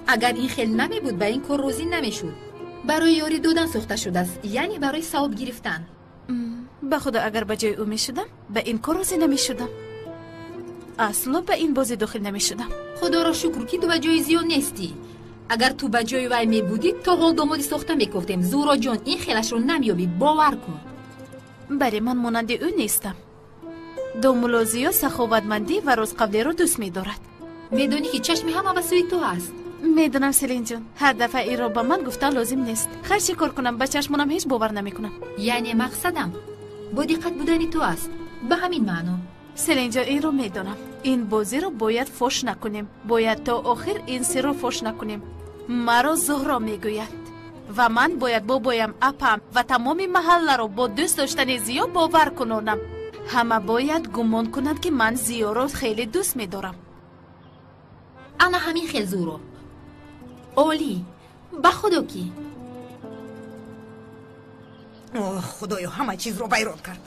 Агар ин хел намебуд, ба ин кор розӣ намешуд. Барои ёрӣ додан сохта шудааст, яъне барои савоб гирифтан. Ба худо, агар ба ҷои ӯ мешудам, ба ин кор розӣ намешудам. Асло ба ин бозӣ дохил намешудам. Худоро шукр, ки ту ба ҷои Зиё нестӣ. Агар ту ба ҷои вай мебудӣ, то ҳол домоди сохта мекофтем. Зуҳроҷон, ин хелашро намеёбӣ, бовар кун. Бале, ман монанди ӯ нестам. Домулло Зиё саховатмандӣ ва ростқавлиро дӯст медорад. Медонӣ, ки чашми ҳама ба сӯи ту аст. Медонам, Селинҷон, ҳар дафъа инро ба ман гуфтан лозим нест. Хар чӣ кор кунам, ба чашмонам ҳеҷ бовар намекунам. Яъне мақсадам бо диққат будани ту аст, ба ҳамин маъно. Селинҷон, инро медонам. Ин бозиро бояд фош накунем. Бояд то охир ин сирро фош накунем. Маро Зуҳро мегӯяд ва ман бояд бобоям, апам ва тамоми маҳалларо бо дӯст доштани Зиё бовар кунонам. Ҳама бояд гумон кунанд, ки ман Зиёро хеле дӯст медорам. Ана ҳамин хел, Зуҳро. Олӣ, ба худо ки. Оҳ, худоё, ҳама чизро вайрон кард.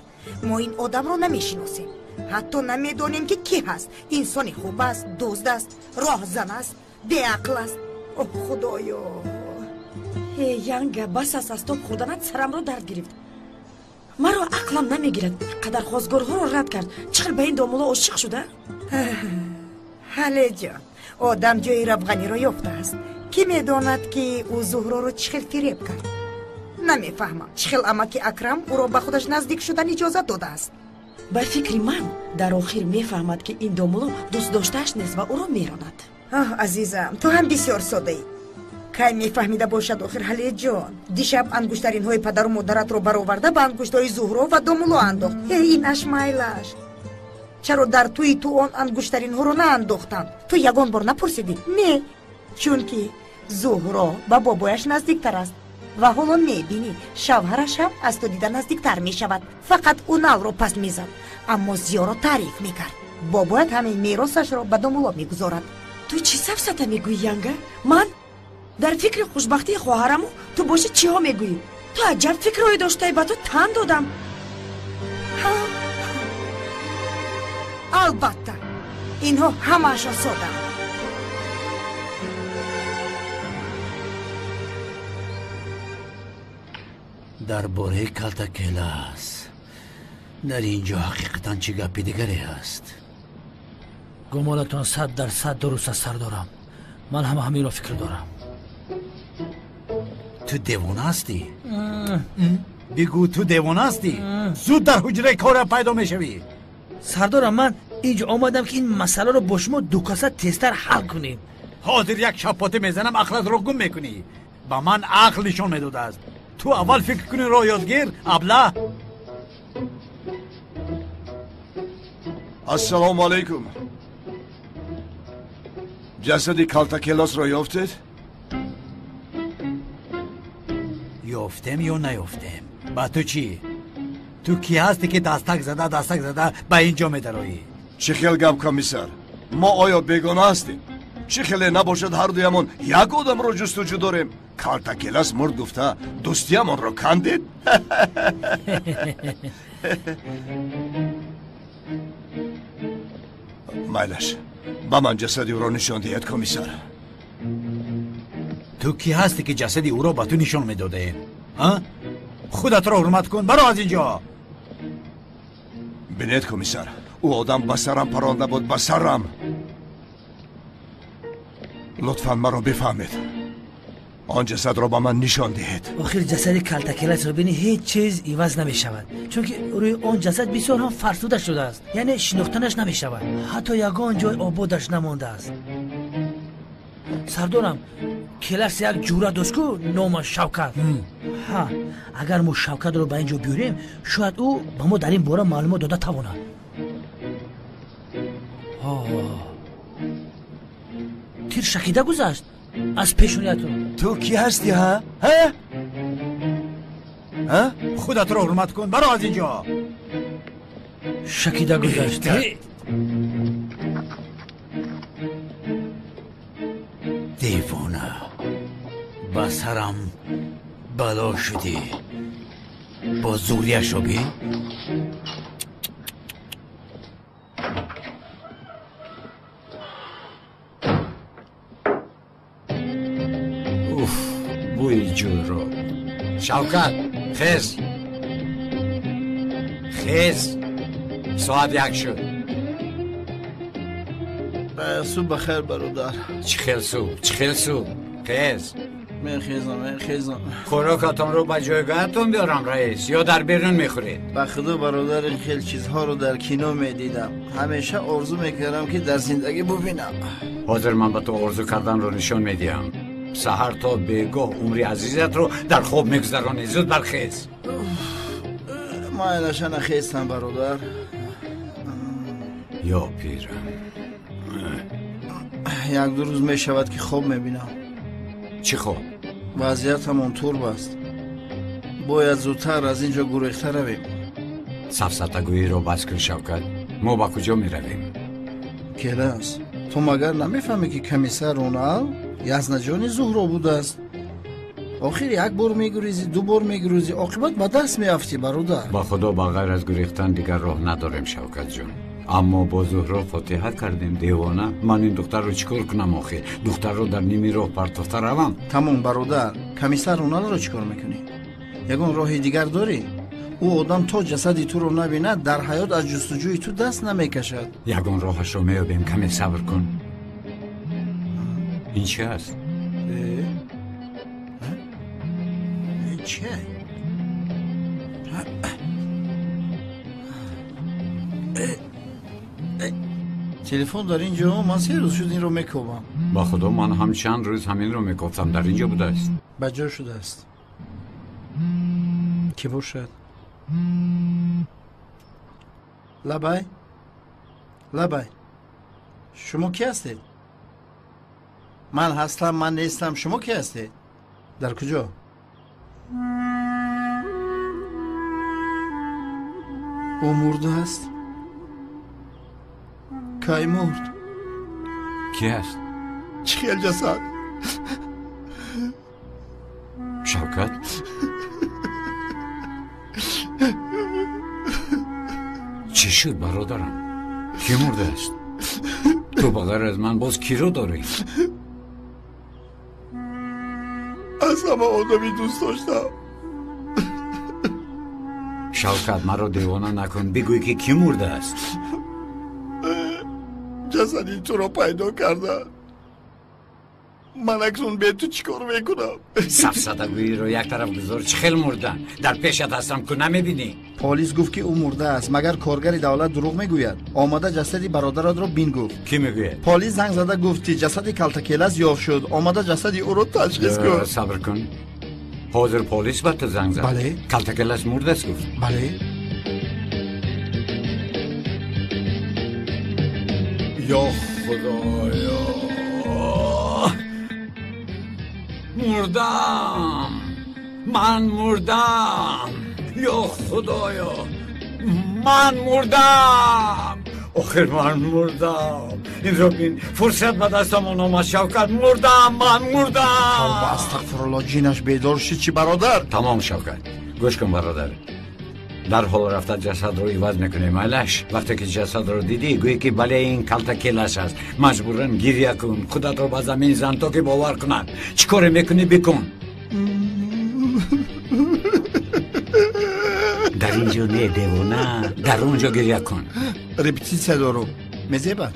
Мо ин одамро намешиносем, ҳатто намедонем, ки кӣ ҳаст. Инсони хуб аст, дузд аст, роҳзан аст, беақл аст. Оҳ, худоё. Э, Янга, бас аст аз тоб хӯрданат, сарамро дард гирифт. Маро ақлам намегирад. Қадар хозгорҳоро рад кард, чӣ хел ба ин домулло ошиқ шуда? Ҳалеҷон, одам ҷои равғаниро ёфтааст. Кӣ медонад, ки ӯ Зуҳроро чӣ хел фиреб кард? Намефаҳмам, чӣ хел амаки Акрам ӯро ба худаш наздик шудан иҷозат додааст. Ба фикри ман, дар охир мефаҳмад, ки ин домулло дӯстдоштааш нест ва ӯро меронад. Оҳ, азизам, ту ҳам бисёр содаӣ. Кай мефаҳмида бошад охир, Ҳалеҷон? Дишаб ангуштаринҳои падару модаратро бароварда ба ангуштҳои Зуҳро ва домулло андохт. Э, инаш майлаш. Чаро дар тӯи ту он ангуштаринҳоро наандохтанд? Ту ягон бор напурсидӣ? Не, чунки Зуҳро ба бобояш наздиктар аст ва ҳоло мебинӣ, шавҳараш ҳам аз ту дида наздиктар мешавад. Фақат ӯ налро паст мезад, аммо Зиёро таъриф мекард. Бобоят ҳамин меросашро ба домулло мегузорад. Ту чӣ сафсата мегӯӣ, Янга? Ман дар фикри хушбахтии хоҳараму, ту боши чиҳо мегӯӣ? Ту аҷаб фикрҳое доштаӣ, ба ту тан додам. Албатта, инҳо ҳамаашон соданд. Дар бораи Калтакелас дар ин ҷо ҳақиқатан чӣ гапи дигаре ҳаст? Гумонатон 100% дуруст аст, сардорам. Ман ҳама ҳаминро фикр дорам. Ту девона ҳастӣ? Бигӯ, ту девона ҳастӣ? Зуд дар ҳуҷраи кора пайдо мешавӣ. Сардорам, ман инҷо омадам, ки ин масъаларо бо шумо дукаса тезтар ҳал кунем. Ҳозир як шапота мезанам, ақлатро гум мекунӣ. Ба ман ақл нишон медодааст. Ту аввал фикр кунӣ, роҳ ёдгир, аблаҳ. Ассалому алайкум. Ҷасади Калтакелосро ёфтед? Ёфтем ё наёфтем, ба ту чӣ? Ту кӣ ҳастӣ, ки дастак зада дастак зада ба ин ҷо медароӣ? Чӣ хел гап, комиссар? Мо оё бегона ҳастем? Чӣ хеле набошад, ҳардуямон як одамро ҷустуҷӯ дорем. Калтакелас мурд гуфта, дӯстиямонро кандед? Майлаш, ба ман ҷасади ӯро нишон диҳед, комиссар. Ту кӣ ҳастӣ, ки ҷасади ӯро ба ту нишон медодаем? Худатро ҳурмат кун, баро аз ин ҷо. Бинед, комиссар, ӯ одам ба сарам паронда буд, ба сарам. Лутфан маро бифаҳмед, он ҷасадро ба ман нишон диҳед. Охир ҷасади Калтакеласро бини, ҳеҷ чиз иваз намешавад, чунки рӯи он ҷасад бисёр ҳам фарсуда шудааст, яъне шинохтанаш намешавад, ҳатто ягон ҷой ободаш намондааст. Сардорам, Келас як ҷура дошт ку, номаш Шавкат. Ҳа, агар мо Шавкатро ба ин ҷо биёрем, шояд ӯ ба мо дар ин бора маълумот дода тавонад. Тир шакида гузашт аз пешониятон. Ту кӣ ҳастӣ, ҳа? Ҳа? Ҳа? Худатро ҳурмат кун, баро аз ин ҷо. Шакида гузашт. Девона, ба сарам бало шудӣ. Бо зӯрияшо бин. Бӯи ҷӯйро. Шавкат, хез, хез, соат 1 шуд. Субҳ бахайр, бародар. Чӣ хел субҳ, чӣ хел субҳ? Хез. Мехезам, мехезам. Хӯрокатонро ба ҷойгоҳатон биёрам, раис, ё дар берун мехӯред? Ба худо, бародар, ин хел чизҳоро дар кино медидам. Ҳамеша орзу мекардам, ки дар зиндагӣ бубинам. Ҳозир ман ба ту орзу карданро нишон медиҳам. Саҳар то бегоҳ умри азизатро дар хоб мегузаронӣ. Зуд бархез. Майлаша, нахестам, бародар. Ё пирам. 1-2 рӯз мешавад, ки хоб мебинам. Чӣ хоб? Вазъиятамон турб аст. Бояд зудтар аз ин ҷо гурехта равем. Сафсатагӯиро бас кун, Шавкат. Мо ба куҷо меравем? Келас, ту магар намефаҳмӣ, ки комиссар Ронал язнаҷони Зуҳро будааст? Охир 1 бор мегурезӣ, 2 бор мегурезӣ, оқибат ба даст меафтӣ, бародар. Ба худо, ба ғайр аз гурехтан дигар роҳ надорем, Шавкатҷон. Аммо бо Зуҳро фотиҳа кардем, девона. Ман ин духтарро чӣ кор кунам охир? Духтарро дар ними роҳ партофта равам? Тамом, бародар. Комиссар Роналро чӣ кор мекунӣ? Ягон роҳи дигар дорӣ? Ӯ одам то ҷасади туро набинад, дар ҳаёт аз ҷустуҷӯи ту даст намекашад. Ягон роҳашро меёбем, каме сабр кун. Ин чи аст? Ин чи? Телефон дар ин ҷо. Ман 3 рӯз шуд инро мекобам. Ба худо, ман ҳам чанд рӯз ҳаминро мекофтам. Дар ин ҷо будааст. Ба ҷо шудааст. Кӣ бошад? Лабай, лабай, шумо кӣ ҳастед? Ман ҳастам, ман нестам. Шумо кӣ ҳастед? Дар куҷо? Ӯ мурдааст? Кай мурд? Кӣ аст? Чӣ хел ҷасад? Шавкат? Чӣ шуд, бародарам? Кӣ мурдааст? Ту ба ғайр аз ман боз киро дорӣ? Аз ҳама одами дӯст доштам. Шавкат, маро девона накун. Бигӯй, ки кӣ мурдааст? Ҷасади туро пайдо карданд. Ман акнун бе ту чӣ кор мекунам? Сафсатагӯиро як тараф гузор. Чӣ хел мурдан? Дар пешат ҳастам, ку намебинӣ? Полис гуфт, ки ӯ мурдааст. Магар коргари давлат дурӯғ мегӯяд? Омада ҷасади бародаратро бин гуфт. Кӣ мегӯяд? Полис занг зада гуфт, ки ҷасади Калтакелас ёфт шуд. Омада ҷасади ӯро ташхис кун. Сабр кун. Ҳозир полис ба ту занг зад? Бале. Калтакелас мурдааст гуфт? Бале. Ё худоё, мурдам, ман мурдам. Ё худоё, ман мурдам. Охир ман мурдам. Инро бин, фурсат ба дастамон омад, Шавкат. Мурдам, ман мурдам. Тавба, астағфирулло, ҷинаш бедор шуд чӣ, бародар? Тамом, Шавкат, гӯш кун, бародар. Дарҳол рафта ҷасадро иваз мекунем, айлаш. Вақте ки ҷасадро дидӣ, гӯӣ, ки бале, ин Калтакелаш аст. Маҷбуран гиря кун, худатро ба замин зан, то ки бовар кунанд. Чӣ коре мекунӣ, бикун. Дар ин ҷо не, девона, дар он ҷо гиря кун. Репетитсия дорум, мезеба?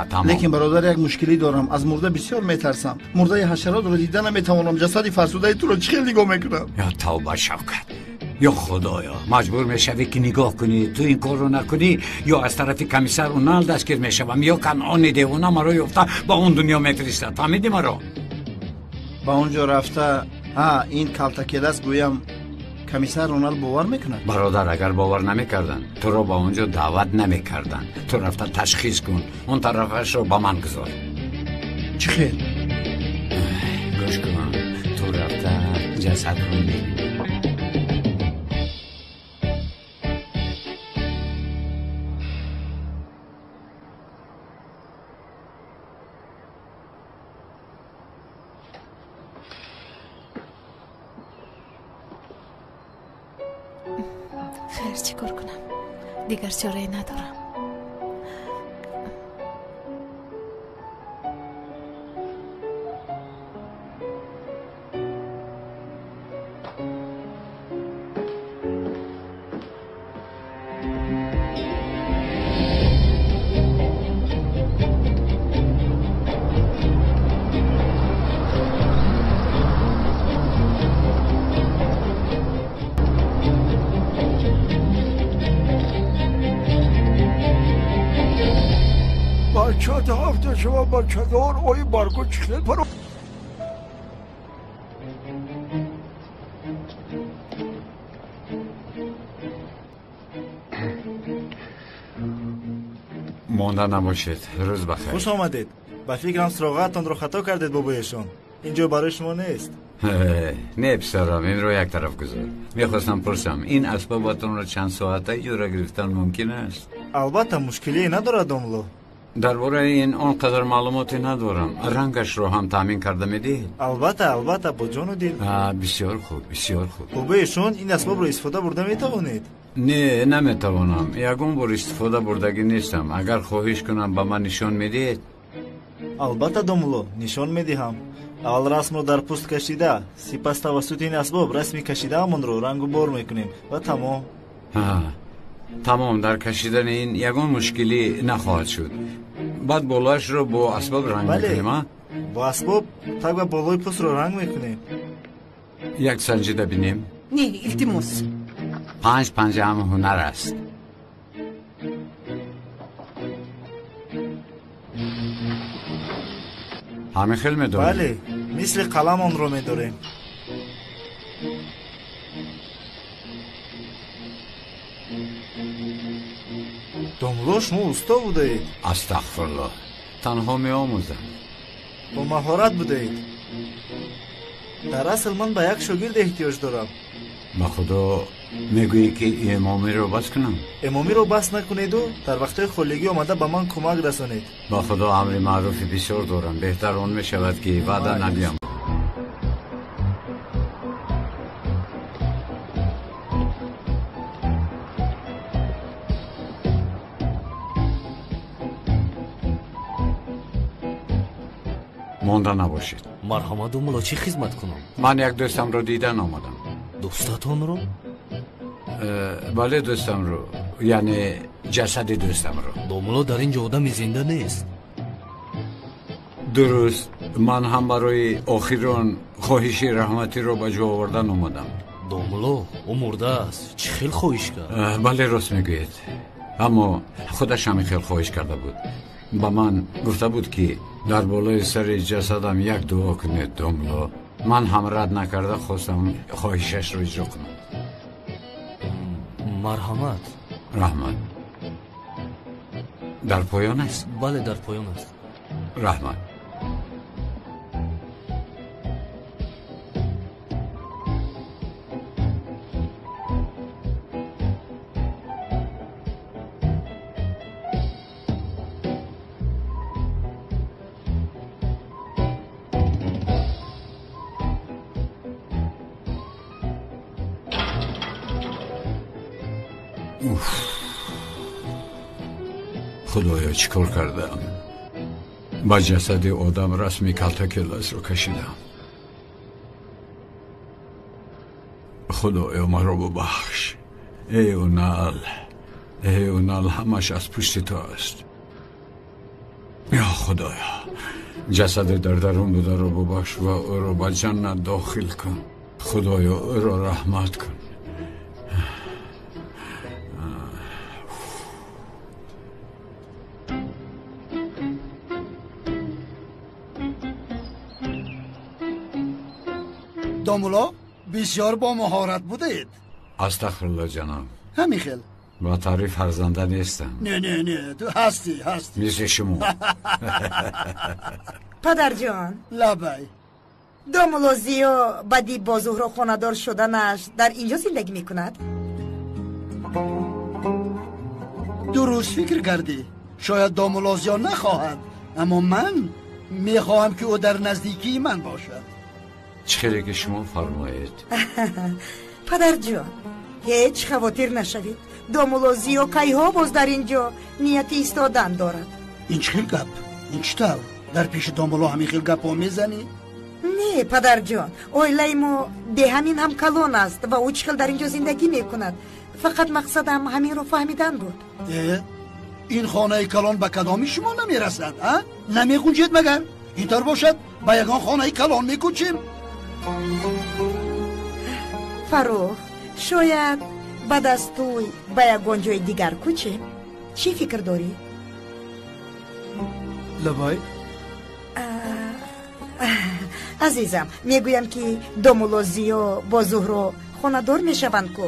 Тамом. Лекин, бародар, як мушкилӣ дорам. Аз мурда бисёр метарсам. Мурдаи ҳашаротро дида наметавонам. Ҷасади фарсудаи туро чӣ хел нигоҳ мекунам? Ё тавба, Шавкат, ё худоё, маҷбур мешавӣ, ки нигоҳ кунӣ. Ту ин корро накунӣ, ё аз тарафи комиссар Унал дастгир мешавам, ё Канъони девона маро ёфта ба он дунё мефиристад. Фаҳмидӣ маро? Ба он ҷо рафта, ҳа, ин Калтакелас гӯям, комиссар Ронал бовар мекунад? Бародар, агар бовар намекарданд, туро ба он ҷо даъват намекарданд. Ту рафта ташхис кун, он тарафашро ба ман гузор. Чӣ хел? Гӯш кун, ту рафта ҷасадро мебинӣ. Хайр, чӣ кор кунам? Дигар чорае надорам. Соати 7 шумо бачадор ои баргу чӣ хел паро. Монда набошед, рӯз бахайр. Хуш омадед. Ба фикрам суроғаатонро хато кардед, бобоешон. Ин ҷо барои шумо нест. Не, писарам, инро як тараф гузор. Мехостам пурсам, ин асбобатонро чанд соата иҷора гирифтан мумкин аст? Албатта, мушкилие надорад, домло. Дар бораи ин он қадар маълумоте надорам. Рангашро ҳам таъмин карда медиҳед? Албатта, албатта, бо ҷону дил. Бисёр хуб, бисёр хуб. Бобоешон, ин асбобро истифода бурда метавонед? Не, наметавонам. Ягон бор истифода бурдагӣ нестам. Агар хоҳиш кунам, ба ман нишон медиҳед? Албатта, домло, нишон медиҳам. Аввал расмро дар пӯст кашида, сипас тавассути ин асбоб расми кашидаамонро рангу бор мекунем ва тамом. Тамом, дар кашидани ин ягон мушкилӣ нахоҳад шуд. Баъд болоашро бо асбоб ранг мекунем, а? Бо асбоб таг ва болои пӯстро ранг мекунем. Як санҷида бинем. Не, илтимос. 5 панҷа ҳам ҳунар аст. Ҳамин хел медорем? Бале, мисли қалам онро медорем. Домло, шумо усто будаед. Астағфируллоҳ, танҳо меомӯзам. Бо маҳорат будаед. Дар асл ман ба як шогирд эҳтиёҷ дорам. Ба худо мегӯӣ ки эмомиро бас кунам? Эмомиро бас накунеду дар вақтҳои холигӣ омада ба ман кӯмак расонед. Ба худо амри маъруфи бисёр дорам. Беҳтар он мешавад ки ваъда надиҳам. Монда набошед. Марҳамат, домло, чӣ хизмат кунам? Ман як дӯстамро дидан омадам. Дӯстатонро? Бале, дӯстамро, яъне ҷасади дӯстамро. Домло, дар ин ҷо одами зинда нест. Дуруст, ман ҳам барои охирон хоҳиши раҳматиро ба ҷо овардан омадам. Домло, ӯ мурдааст. Чӣ хел хоҳиш кард? Бале, рост мегӯед. Аммо худаш ҳамин хел хоҳиш карда буд. Ба ман гуфта буд, ки дар болои сари ҷасадам як дуо кунед, домло. Ман ҳам рад накарда хостам хоҳишашро иҷро кунам. Марҳамат. Раҳмат. Дар поён аст? Бале, дар поён аст. Раҳмат. Худоё, чӣ кор кардам? Ба ҷасади одам расми калтакеласро кашидам. Худоё, маро бубахш. Эй Унал, эй Унал, ҳамаш аз пушти ту аст. Ё Худоё, ҷасади дар дарун бударо бубахш ва ӯро ба ҷаннат дохил кун. Худоё, ӯро раҳмат кун. Домулло, бисёр бо маҳорат будаед. Астағфируллоҳ, ҷаноб. Ҳамин хел. Ба таъриф арзанда нестам. Не, не, не, ту ҳастӣ, ҳастӣ. Мисли шумо. Падарҷон. Лабай. Домулло Зиё баъди бо Зуҳро хонадор шуданаш дар инҷо зиндагӣ мекунад? Дуруст фикр кардӣ. Шояд домулло Зиё нахоҳад, аммо ман мехоҳам, ки ӯ дар наздикии ман бошад. Чӣ хеле ки шумо фармоед. Падарҷон, ҳеҷ хавотир нашавед. Домулло Зиё кайҳо боз дар ин ҷо нияти истодан дорад. Ин чӣ хел гап? Ин чӣ тавр? Дар пеши домулло ҳамин хел гапҳо мезанӣ? Не, падарҷон, оилаи мо беҳамин ҳам калон аст ва ӯ чӣ хел дар ин ҷо зиндагӣ мекунад. Фақат мақсадам ҳаминро фаҳмидан буд. Ин хонаи калон ба кадоми шумо намерасад, а? Намегунҷед магар? Ин тавр бошад, ба ягон хонаи калон мекӯчем. Фаррух, шояд баъд аз тӯй ба ягон ҷои дигар кӯчем. Чӣ фикр дорӣ? Лабай. Азизам, мегӯям ки домулло Зиё бо Зуҳро хонадор мешаванд ку.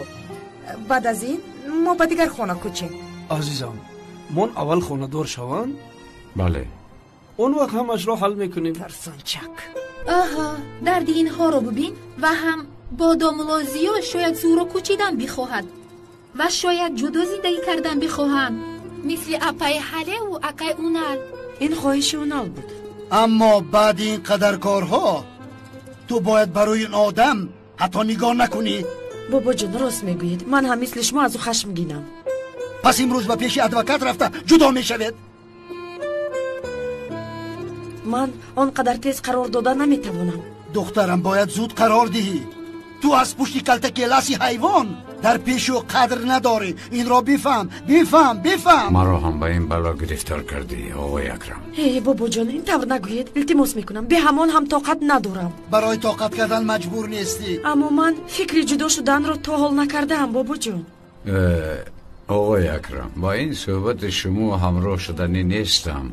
Баъд аз ин мо ба дигар хона кӯчем. Азизам, мон аввал хонадор шаванд? Бале. Он вақт ҳамашро ҳал мекунем. Тарсончак. Аҳа, дарди инҳоро бубин ва ҳам бо домулло Зиё шояд Зуҳро кӯчидан бихоҳад ва шояд ҷудо зиндагӣ кардан бихоҳанд, мисли апаи Ҳалеву акаи Унал. Ин хоҳиши Унал буд. Аммо баъди ин қадар корҳо ту бояд барои ин одам ҳатто нигоҳ накунӣ. Бобоҷон, рост мегӯед. Ман ҳам мисли шумо аз ӯ хашмгинам. Пас имрӯз ба пеши адвокат рафта ҷудо мешавед. Ман он қадар тез қарор дода наметавонам. Духтарам, бояд зуд қарор диҳӣ. Ту аз пушти калтакеласи ҳайвон дар пеши ӯ қадр надорӣ. Инро бифаҳм, бифаҳм, бифаҳм. Маро ҳам ба ин бало гирифтор кардӣ, оғои Акрам. Э, бобоҷон, ин тавр нагӯед. Илтимос мекунам. Бе ҳамон ҳам тоқат надорам. Барои тоқат кардан маҷбур нестӣ. Аммо ман фикри ҷудо шуданро то ҳол накардаам, бобоҷон. Оғои Акрам, бо ин суҳбати шумо ҳамроҳ шуданӣ нестам.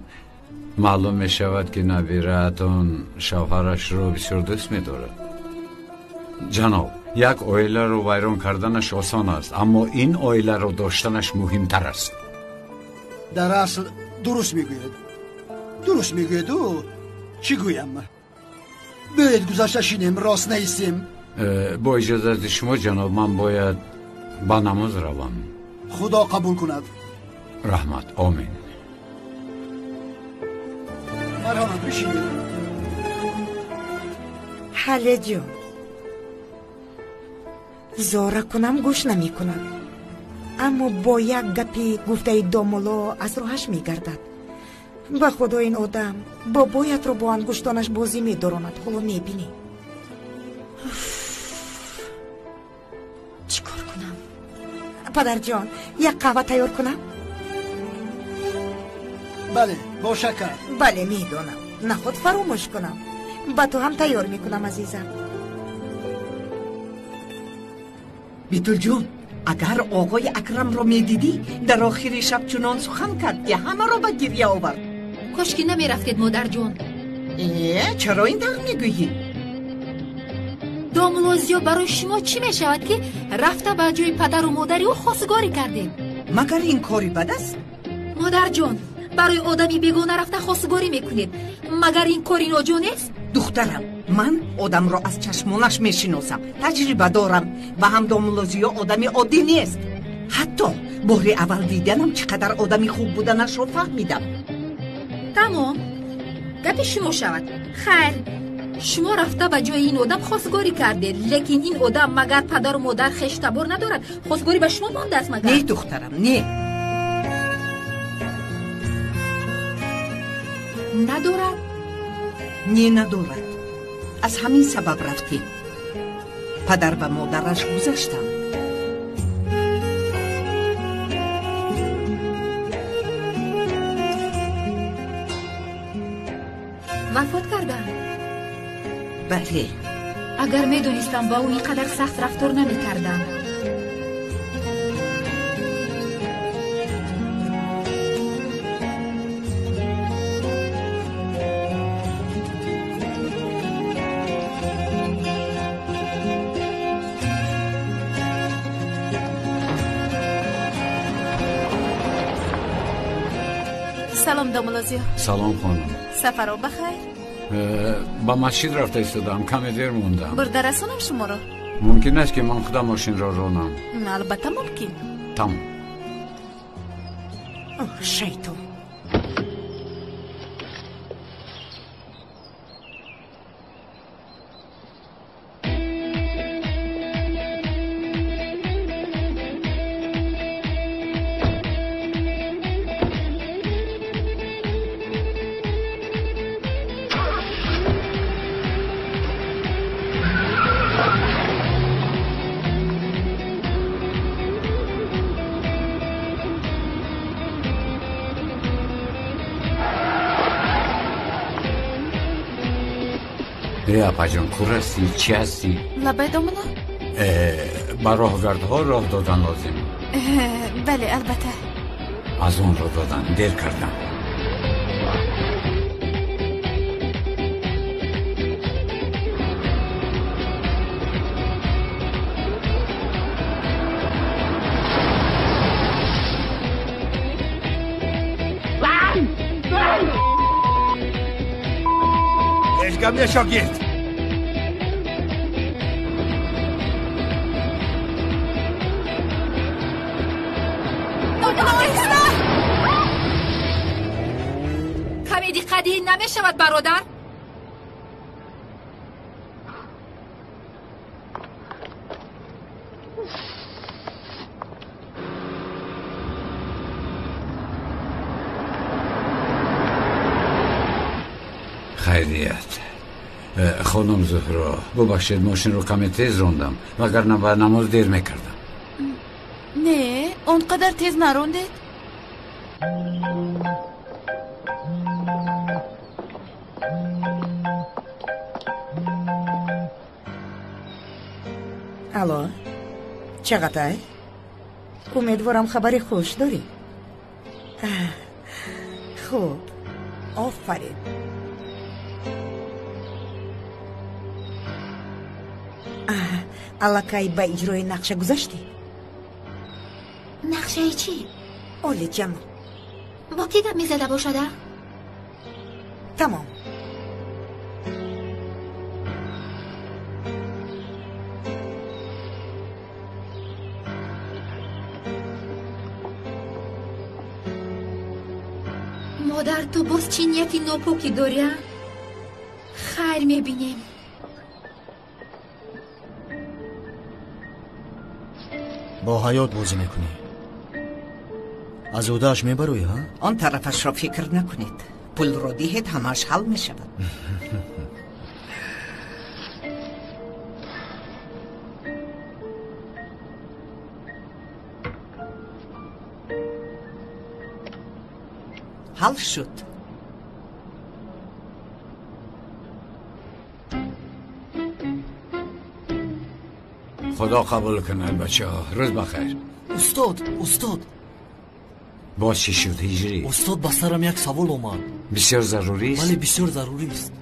Маълум мешавад ки набираатон шавҳарашро бисёр дӯст медорад. Ҷаноб, як оиларо вайрон карданаш осон аст, аммо ин оиларо доштанаш муҳимтар аст. Дар асл дуруст мегӯед. Дуруст мегӯед. Ӯ чӣ гӯям? Биёед гузашта шинем, рост наистем. Бо иҷозати шумо ҷаноб, ман бояд ба намоз равам. Худо қабул кунад. Раҳмат, омин. Марҳамат, бишинед. Ҳалеҷон, зора кунам гӯш намекунад, аммо бо як гапи гуфтаи домулло аз роҳаш мегардад. Ба худо ин одам бобоятро бо ангуштонаш бозӣ медоронад. Ҳоло мебинӣ. Чӣ кор кунам? Падарҷон, як қаҳва тайёр кунам? Бале, бо шакар. Бале, медонам. Наход фаромӯш кунам. Ба ту ҳам тайёр мекунам, азизам. Битулҷон, агар оғои Акрамро медидӣ, дар охири шаб чунон сухан кард, ки ҳамаро ба гирья овард. Кошки намерафтед, модарҷон. Э, чаро ин тавр мегӯӣ? Домулло Зиё барои шумо чӣ мешавад, ки рафта ба ҷои падару модари ӯ хостгорӣ кардед? Магар ин кори бад аст? Модарҷон, барои одами бегона рафта хостгорӣ мекунед. Магар ин кори ноҷо нест? Духтарам, ман одамро аз чашмонаш мешиносам, таҷриба дорам ва ҳам домулло Зиё одами оддӣ нест. Ҳатто бори аввал диданам чӣ қадар одами хуб буданашро фаҳмидам. Тамом, гапи шумо шавад. Хайр, шумо рафта ба ҷои ин одам хостгорӣ кардед, лекин ин одам магар падару модар хештабор надорад? Хостгорӣ ба шумо мондааст магар? Не, духтарам, не. Надорад? Не, надорад. Аз ҳамин сабаб рафтем. Падар ва модараш гузаштанд. Вафот карданд? Бале. Агар медонистам, ба ӯ ин қадар сахт рафтор намекардам. Салом, домулло Зиё. Салом, хонум. Сафаро ба хайр? Ба масҷид рафта истодам, каме дер мондам. Бурда расонам шуморо? Мумкин аст, ки ман худам мошинро ронам? Албатта мумкин. Тамом. Шайтон. Апаҷон, кур ҳастӣ? Чӣ ҳастӣ? Лабай, домулло. Ба роҳгардҳо роҳ додан лозим. Бале, албатта. Аз он роҳ додан дер кардам. мегам, е шогирд. Каме диққат намешавад, бародар. Хайрият. Хонум Зуҳро, бубахшед, мошинро каме тез рондам, вагарна ба намоз дер мекардам. Не, он қадар тез нарондед. Алло, Чағатай, умедворам хабари хуш дорӣ. Хуб, офарин. Аллакай ба иҷрои нақша гузаштӣ? Нақшаи чӣ? Олиҷаноб. Бо кӣ гап мезада бошада? Тамом. Модар, ту боз чӣ нияти нопокӣ дорӣ, а? Хайр, мебинем. Бо ҳаёт бозӣ мекунӣ. Аз ӯдааш мебароӣ, ҳа? Он тарафашро фикр накунед. Пулро диҳед, ҳамааш ҳал мешавад. Ҳал шуд. Худо қабул кунад, бачаҳо. Рӯз бахайр. Устод, устод. Боз чӣ шуд, Ҳиҷрӣ? Устод, ба сарам як савол омад. Бисёр зарурист? Бале, бисёр зарурист.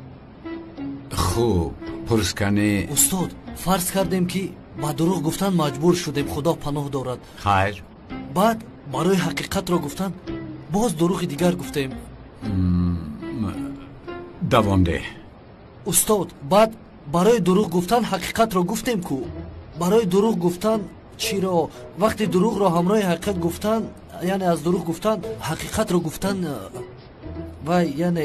Хуб, пурскани. Устод, фарз кардем, ки ба дурӯғ гуфтан маҷбур шудем, Худо паноҳ дорад. Хайр. Баъд барои ҳақиқатро гуфтан боз дурӯғи дигар гуфтем. Давом деҳ. Устод, баъд барои дурӯғ гуфтан ҳақиқатро гуфтем ку. Барои дурӯғ гуфтан чиро? Вақти дурӯғро ҳамроҳи ҳақиқат гуфтан, яъне аз дурӯғ гуфтан ҳақиқатро гуфтан, вай, яъне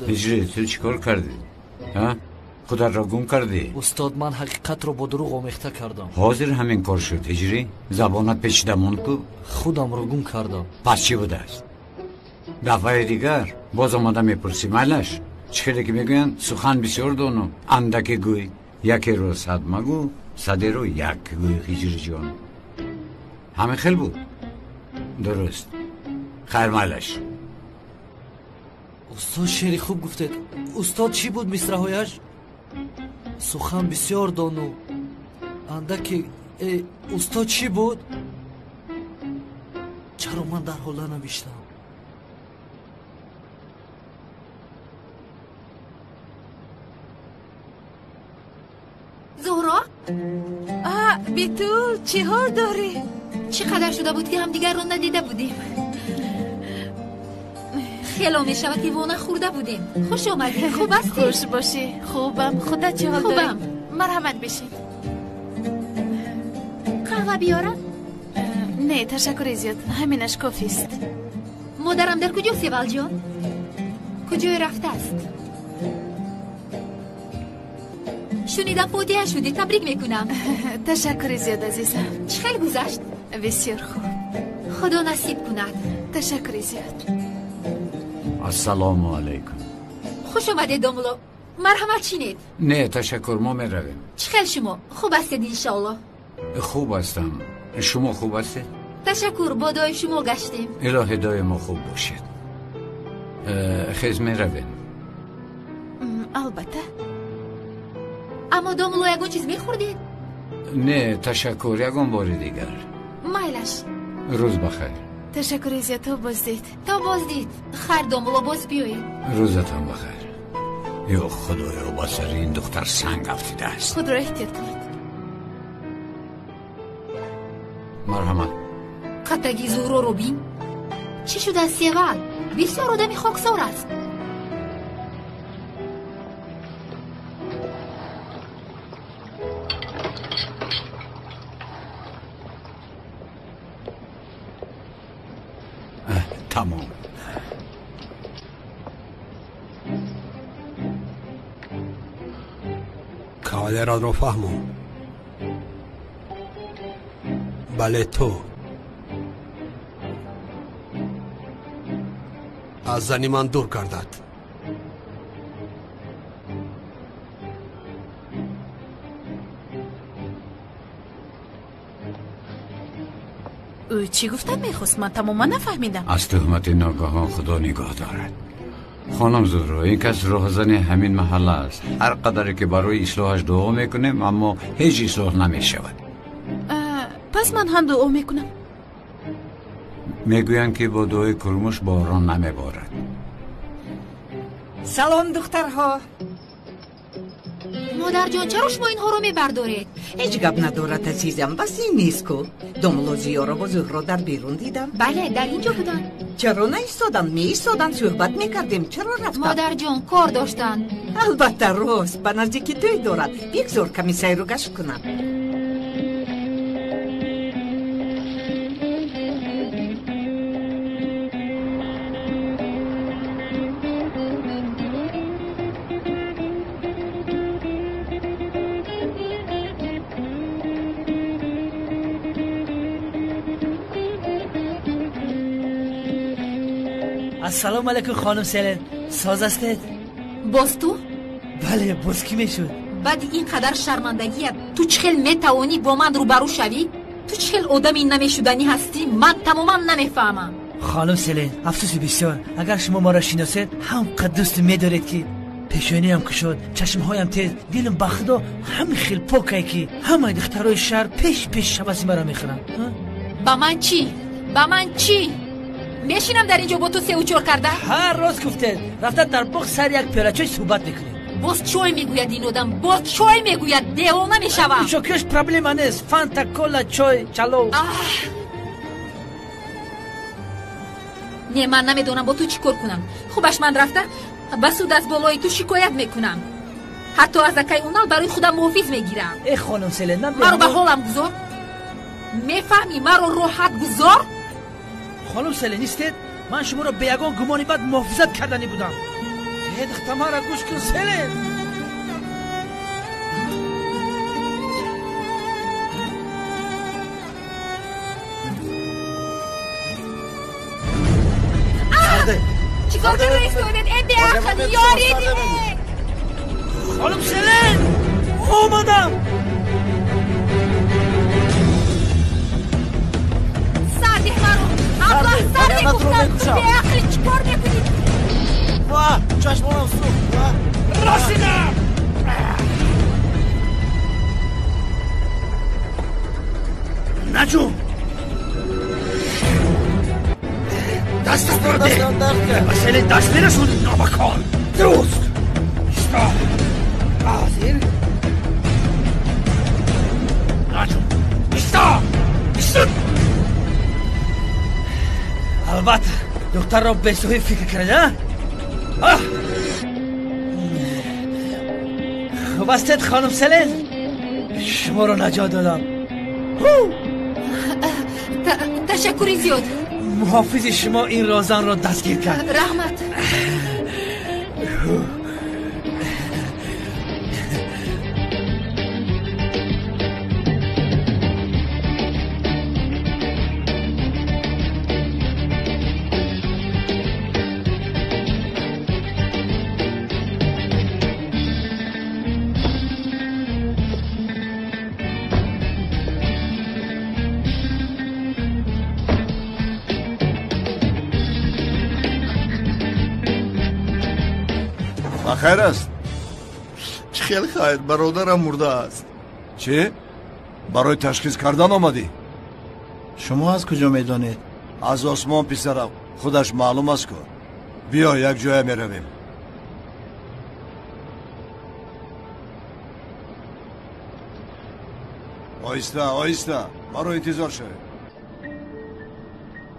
Ҳиҷрӣ, ту чӣ кор кардӣ? Худатро гум кардӣ? Устод, ман ҳақиқатро бо дурӯғ омехта кардам. Ҳозир ҳамин кор шуд, Ҳиҷрӣ? Забонат печида монд ку? Худамро гум кардам. Пас чӣ будааст? Дафъаи дигар боз омада мепурсӣ, майлаш? Чӣ хеле ки мегӯянд, сухан бисёр дону андаке гӯй. Якеро сад магӯ, садеро як гӯй, Ҳиҷриҷон. Ҳамин хел буд? Дуруст. Хайр, майлаш. Устод, шеъри хуб гуфтед. Устод, чӣ буд мисраҳояш? Сухан бисёр дону андаке. Устод, чӣ буд? Чаро ман дар ҳола навиштам? Зуҳро? Битул, чӣ ҳол дорӣ? Чӣ қадар шуда буд, ки ҳамдигарро надида будем. Хело мешавад, ки вона хӯрда будем. Хуш омадӣ. Хуб ҳастӣ? Хуш бошӣ. Хубам. Худат чӣ ҳол дорӣ? Хубам. Марҳамат, бишин. Қаҳва биёрам? Не, ташаккури зиёд. Ҳаминаш кофист. Модарам дар куҷо, Севалҷон? Куҷое рафтааст? Шунидам фотиҳа шудӣ. Табрик мекунам. Ташаккури зиёд, азизам. Чӣ хел гузашт? Бисёр хуб. Худо насиб кунад. Ташаккури зиёд. Ассалому алайкум. Хуш омадед, домуло. Марҳамат, чинед. Не, ташаккур, мо меравем. Чӣ хел шумо? Хуб ҳастед, иншоалло? Хуб ҳастам. Шумо хуб ҳастед? Ташаккур, бо дуои шумо гаштем. Илоҳи доимо хуб бошед. Хез, меравем. Албатта. Аммо домуло, ягон чиз мехӯрдед? Не, ташаккур, ягон бори дигар. Майлаш. Рӯз бахайр. Ташаккури зиёд, то боздид. То боздид. Хайр, домуло, боз биёед. Рӯзатон бахайр. Ё Худоё, ба сари ин духтар санг афтидааст. Худро эҳтиёт кунед. Марҳамат. Қаттаги Зуҳроро бин. Чӣ шудааст, Севал? Бисёр одами хоксор аст. Кавалератро фаҳмон. Бале, ту аз зани ман дур гардад. Ӯ чӣ гуфтан мехост? Ман тамоман нафаҳмидам. Аз туҳмати ногаҳон Худо нигоҳ дорад. Хонум Зуҳро, ин кас роҳзани ҳамин маҳалла аст. Ҳар қадаре ки барои ислоҳаш дуо мекунем, аммо ҳеҷ ислоҳ намешавад. Пас ман ҳам дуо мекунам. Мегӯянд ки бо дуои курмуш борон намеборад. Салом, духтарҳо. Модарҷон, чаро шумо инҳоро мебардоред? Ҳеҷ гап надорад, азизам, бас ин нест ку. Домулло Зиёро бо Зуҳро дар берун дидам. Бале, дар ин ҷо буданд. Чаро наистоданд? Меистоданд, суҳбат мекардем. Чаро рафтанд? Модарҷон, кор доштанд. Албатта, рост, ба наздики тӯй дорад. Бигзор ками сайру гашт кунам. Ассалому алайкум, хонум Селен. Соз ҳастед? Боз ту? Бале, боз кӣ мешуд? Баъди ин қадар шармандагият ту чӣ хел метавонӣ бо ман рӯбарӯ шавӣ? Ту чӣ хел одами намешуданӣ ҳастӣ? Ман тамоман намефаҳмам. Хонум Селен, афсӯси бисёр. Агар шумо маро шиносед, ҳам қад дӯст медоред ки пешониям кушод, чашмҳоям тез, дилам ба Худо ҳамин хел покае ки ҳамаи духтарои шаҳр пеш пеш ҳаваси маро мехӯранд. Ба ман чӣ? Ба ман чӣ? Мешинам дар ин ҷо бо ту сеу чор карда? Ҳар роз гуфтед, рафта дар боғ сари як пиёла чой суҳбат мекунем. Боз чой мегӯяд ин одам, боз чой мегӯяд, девона мешавам. Нӯшокиёш проблема нест, фанта, кола, чой, чалов. Не, ман намедонам бо ту чӣ кор кунам. Хубаш ман рафта ба суд аз болои ту шикоят мекунам. Ҳатто аз акай Унал барои худам муҳофиз мегирам. Э, хонум Селен, маро ба ҳолам гузор. Мефаҳмӣ, маро роҳат гузор. Хонум Селен, истед, ман шуморо бе ягон гумони бад муҳофизат карданӣ будам. Э, духта, маро гӯш кун, Селен. Чӣ кор карда истодед? Э, беақл, ёред! Хонум Селен, омадам. Сардеҳ маро! Аблаҳ, сардеҳ гуфтам! Ту беақлӣ, чӣ кор мекунӣ? Ва, чашмонам сӯхт. Расидам! Наҷум! Дастат деҳ! Ба Селен даст мерасонӣ, номакон! Дуруст! Исто! Ҳозир! Наҷум! Исто! Исто! Албатта, духтарро бесоҳиб фикр карда? Хуб ҳастед, хонум Селен? Шуморо наҷот додам. Ташаккури зиёд. Муҳофизи шумо ин розанро дастгир кард. Раҳмат. Хайр аст? Чӣ хел хайр, бародарам мурдааст. Чӣ? Барои ташхис кардан омадӣ? Шумо аз куҷо медонед? Аз осмон, писарам, худаш маълум аст ку. Биё, як ҷоя меравем. Оҳиста, оҳиста, маро интизор шавед.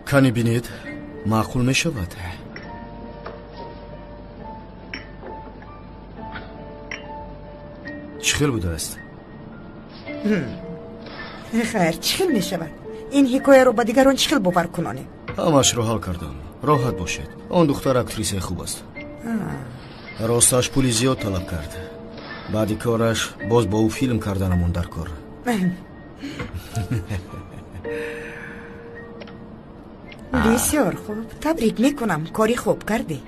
Кани бинед, маъқул мешавад. Чӣ хел будааст? Хайр, чӣ хел мешавад? Ин ҳикояро ба дигарон чӣ хел бовар кунонем? Ҳамаашро ҳал кардам. Роҳат бошед. Он духтар актрисаи хуб аст. Росташ пули зиёд талаб кард. Баъди кораш боз бо ӯ филм карданамон дар кор. Бисёр хуб, табрик мекунам, кори хуб кардӣ.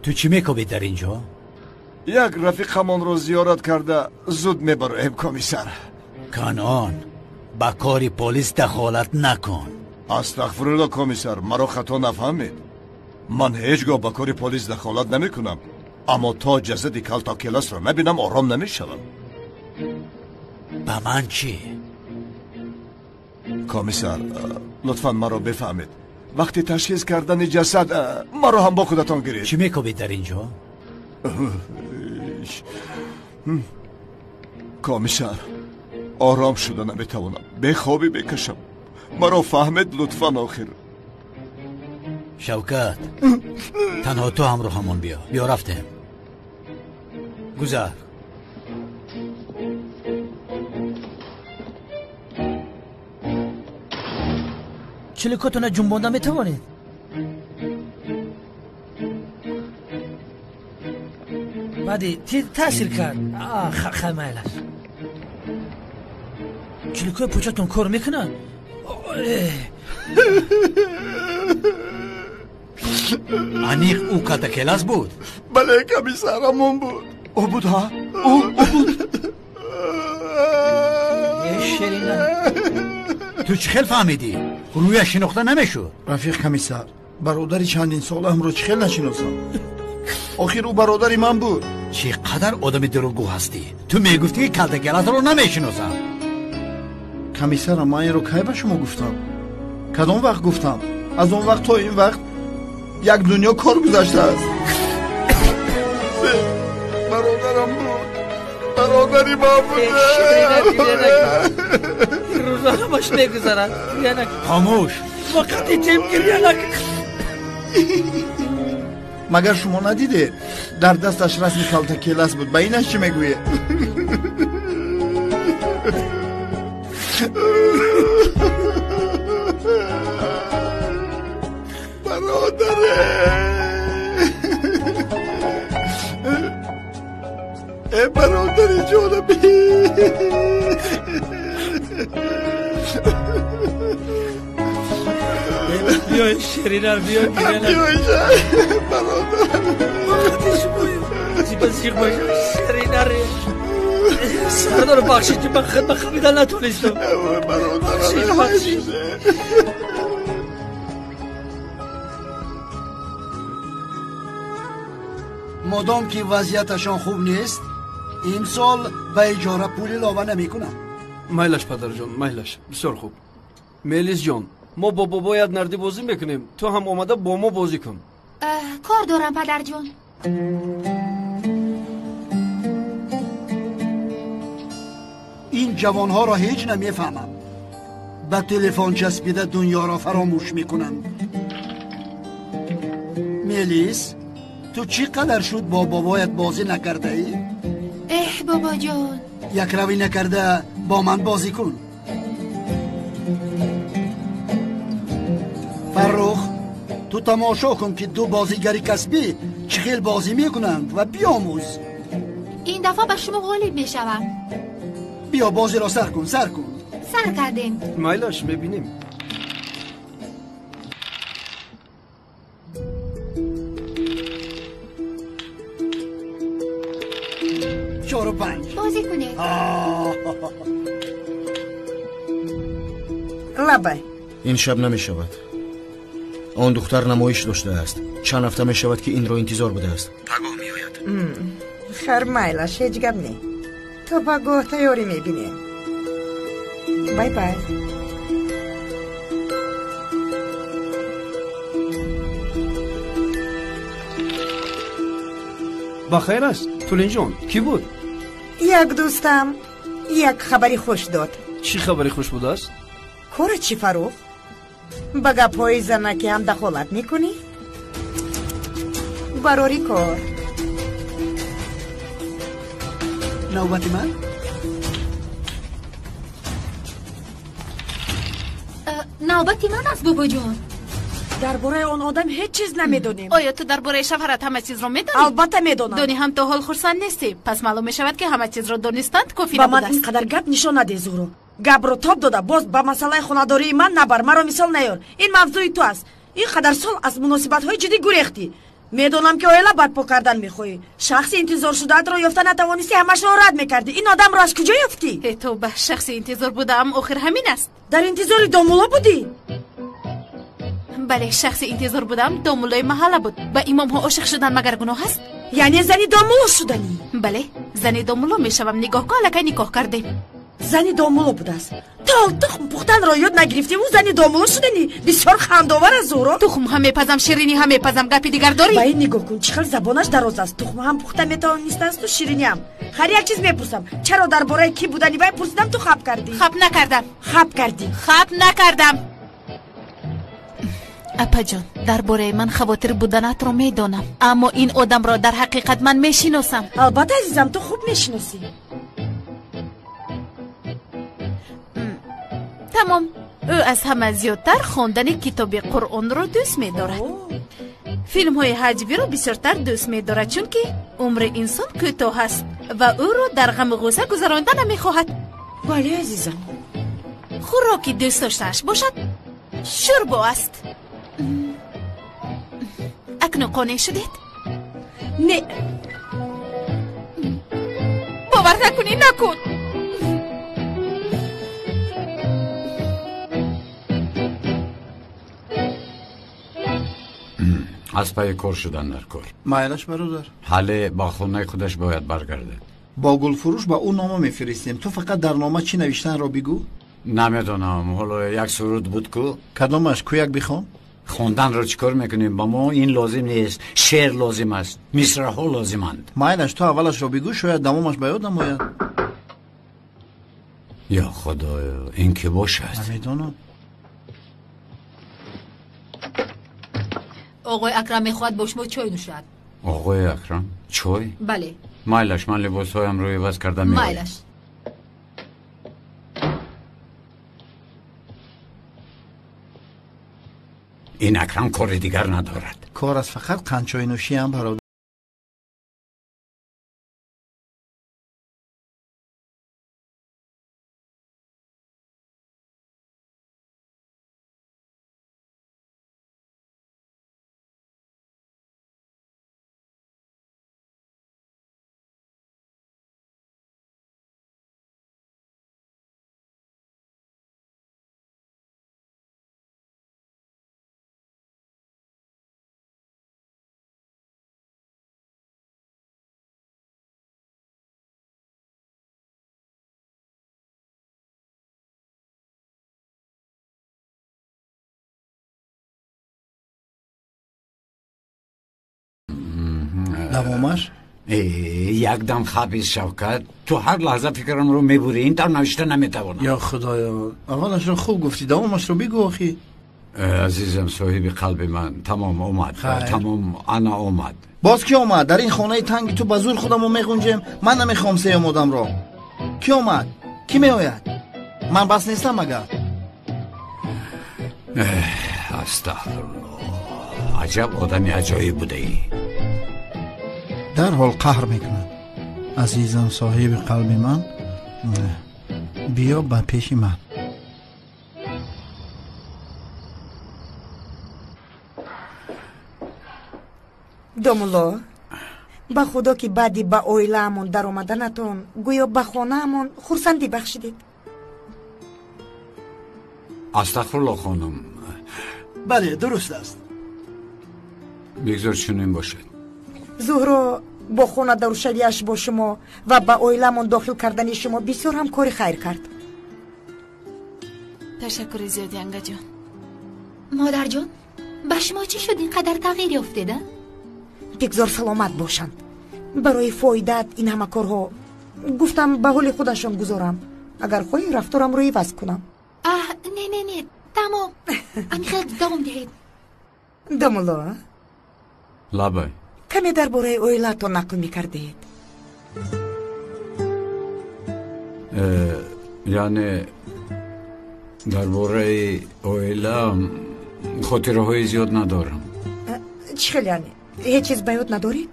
Ту чӣ мекобӣ дар ин ҷо? Як рафиқамонро зиёрат карда зуд мебароем, комиссар. Канон, ба кори полис дахолат накун. Астағфирулло, комиссар, маро хато нафаҳмед. Ман ҳеҷ гоҳ ба кори полис дахолат намекунам, аммо то ҷасади Калтакеласро набинам ором намешавам. Ба ман чӣ? Комиссар, лутфан маро бифаҳмед. Вақти ташхис кардани ҷасад маро ҳам бо худатон гиред. Чӣ мекобед дар ин ҷо? Комиссар, ором шуда наметавонам, бехобӣ мекашам. Маро фаҳмед лутфан охир. Шавкат, танҳо ту ҳамроҳамон биё. Биё рафтем. Гузар. Чиликотона ҷунбонда метавонед? Баъди тир таъсир кард. Хай, майлаш. Чиликои пӯчатон кор мекунад? Аниқ ӯ Калтакелас буд? Бале, комиссар, ҳамон буд. Ӯ буд, ҳа? Ӯ буд. Шерина. Ту чӣ хел фаҳмидӣ? Рӯяш шинохта намешуд. Рафиқ комиссар, бародари чандин солаамро чӣ хел нашиносам? Охир ӯ бародари ман буд. Чӣ қадар одами дурӯғгӯ ҳастӣ? Ту мегуфтӣ ки Калтакеласро намешиносам. Комиссарам, ман инро кай ба шумо гуфтам? Кадом вақт гуфтам? Аз он вақт то ин вақт як дунё кор гузаштааст. Бародарам буд, бародари ман буд. Рӯза ҳамаш мегузарад. Хомӯш. Вақти тем гиря накун. Магар шумо надидед? Дар дасташ расми Калтакелас буд. Ба инаш чӣ мегӯед? Бародаре, э бародари ҷонами. Биёй, Ширина, биёй, гиря накун. Бародарам. Вақти шумо зиба зиқ бошам, Ширина. Сардор, бахшид, ки ман хидмат хабида натонистам. Бародарам, бахшид. Модом ки вазъияташон хуб нест, имсол ба иҷора пул илова намекунам. Майлаш, падарҷон, майлаш. Бисёр хуб. Мелисҷон, мо бо бобоят нардӣ бозӣ мекунем. Ту ҳам омада бо мо бозӣ кун. Кор дорам, падарҷон. Ин ҷавонҳоро ҳеҷ намефаҳмам. Ба телефон часпида дунёро фаромӯш мекунанд. Мелис, ту чӣ қадар шуд бо бобоят бозӣ накардаӣ? Эҳ, бобоҷон, якравӣ накарда бо ман бозӣ кун. Фаррух, ту тамошо кун ки ду бозигари касбӣ чӣ хел бозӣ мекунанд ва биомӯз. Ин дафъа ба шумо ғолиб мешавам. Биё, бозиро сар кун, сар кун. Сар кардем. Майлаш, мебинем. Чору панҷ. Бозӣ кунед. Лабай. Ин шаб намешавад. Он духтар намоиш доштааст. Чанд ҳафта мешавад ки инро интизор будааст. Пагоҳ меояд. Хар, майлаш, ҳеҷ гап не. То пагоҳ тайёрӣ мебинем. Бай бай. Ба хайр аст, Тулинҷон, кӣ буд? Як дӯстам як хабари хуш дод. Чӣ хабари хуш будааст? Кора чӣ, Фаррух? Ба гапҳои занаки ҳам дахолат мекунӣ? Барори кор. Навбати ман? Навбати ман аст, бобоҷон. Дар бораи он одам ҳеҷ чиз намедонем. Оё ту дар бораи шавҳарат ҳама чизро медонӣ? Албатта медонам. Донӣ ҳам то ҳол хурсанд нестӣ. Пас маълум мешавад, ки ҳама чизро донистанд кофӣ Ба ман набудааст. ин қадар гап нишон надеҳ, Зуҳро. Гапро тоб дода, боз ба масъалаи хонадории ман набар, маро мисол наёр. Ин мавзӯи ту аст. Ин қадар сол аз муносибатҳои ҷиддӣ гурехтӣ. Медонам, ки оила барпо кардан мехоҳӣ. Шахси интизоршудаатро ёфта натавонистӣ, ҳамашро рад мекардӣ. Ин одамро аз куҷо ёфтӣ? Э, тавба, шахси интизор будаам охир ҳамин аст. Дар интизори домулло будӣ? Бале, шахси интизор будам домуллои маҳалла буд. Ба имомҳо ошиқ шудан магар гуноҳ аст? Яъне зани домулло шуданӣ? Бале, зани домулло мешавам. Нигоҳ кун, аллакай никоҳ кардем. Зани домулло будааст. То тухм пухтанро ёд нагирифтӣ, ӯ зани домулло шуданӣ. Бисёр хандовар аст, Зуҳро. Тухм ҳам мепазам, ширинӣ ҳам мепазам. Гапи дигар дорӣ? Ба ин нигоҳ кун, чӣ хел забонаш дароз аст. Тухм ҳам пухта метавонистасту ширинӣ ҳам. Ҳар як чиз мепурсам. Чаро дар бораи кӣ будани вай пурсидам, ту хап кардӣ? Хап накардам. Хап кардӣ. Хап накардам. Апаҷон, дар бораи ман хавотир буданатро медонам, аммо ин одамро дар ҳақиқат ман мешиносам. Албатта, азизам, ту хуб мешиносӣ. Тамом. Ӯ аз ҳама зиёдтар хондани китоби Қуръонро дӯст медорад. Филмҳои ҳаҷвиро бисёртар дӯст медорад, чунки умри инсон кӯтоҳ аст ва ӯро дар ғаму ғусса гузаронда намехоҳад. Бале, азизам. Хӯроки дӯст доштааш бошад шӯрбо аст. Акнун қонеъ шудед? Не. Бовар накунӣ, накун. Аз пайи кор шудан дар кор. Майлаш, бародар. Ҳале ба хонаи худаш бояд баргардад. Бо гулфурӯш ба ӯ нома мефиристем. Ту фақат дар нома чӣ навиштанро бигӯ. Намедонам, ҳоло як суруд буд ку. Кадомаш? Кӯяк бихон. Хонданро чӣ кор мекунем? Ба мо ин лозим нест. Шеър лозим аст, мисраҳо лозиманд. Майлаш, ту аввалашро бигӯ, шояд давомаш ба ёдам ояд. Ё худоё, ин ки бошад? Намедонам. Оғои Акрам мехоҳад бо шумо чой нӯшад. Оғои Акрам? Чой? Бале. Майлаш, ман либосҳоямро иваз карда меоям. Майлаш. Ин Акрам кори дигар надорад. Кор аз фақат қандчойнӯшиам, бародар. Давомаш? Якдам хабис, Шавкат. Ту ҳар лаҳза фикрамро мебурӣ, ин тавр навишта наметавонам. Ё худоё, аввалашро хуб гуфтӣ, давомашро бигӯ охи. Азизам, соҳиби қалби ман, тамом омад. Тамом, ана омад. Боз ки омад? Дар ин хонаи танги ту ба зур худамо меғунҷем. Ман намехоҳам сеюм одамро. Ки омад? Кӣ меояд? Ман бас нестам магар? Астағфируллоҳ. Аҷаб одами аҷоиб будаӣ. Дарҳол қаҳр мекунад. Азизам, соҳиби қалби ман, биё ба пеши ман. Домулло, ба худо ки баъди ба оилаамон даромаданатон гӯё ба хонаамон хурсандӣ бахшидед. Астағфируллоҳ, хонум. Бале, дуруст аст. Бигзор чунин бошад. Зуҳро бо хонадоршавиаш бо шумо ва ба оиламон дохил кардани шумо бисёр ҳам кори хайр кард. Ташаккури зиёд, Янгаҷон. Модарҷон, ба шумо чӣ шуд ин қадар тағйир ёфтед, а? Бигзор саломат бошанд. Барои фоидаат ин ҳама корҳо гуфтам ба ҳоли худашон гузорам. Агар хоҳӣ рафторамро иваз кунам. Аҳ, не, не, не, тамом. Ани хел давом диҳед. Домулло. Лабай. Каме дар бораи оилаатон нақл мекардед. Яъне дар бораи оилаам хотираҳои зиёд надорам. Чӣ хел яъне? Ҳеҷ чиз ба ёд надоред?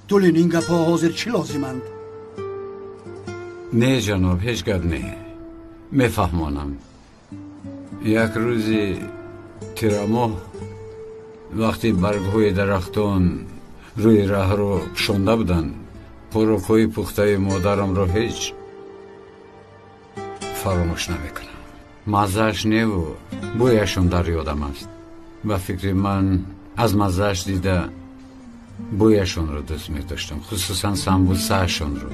Тулин, ин гапҳо ҳозир чӣ лозиманд? Не ҷаноб, ҳеҷ гап не. Мефаҳмонам. Як рӯзи тирамоҳ вақте баргҳои дарахтон рӯи раҳро пӯшонда буданд, хӯрокҳои пухтаи модарамро ҳеҷ фаромӯш намекунам. Маззааш неву бӯяшон дар ёдам аст. Ба фикри ман аз маззааш дида бӯяшонро дӯст медоштам, хусусан самбусаашонро.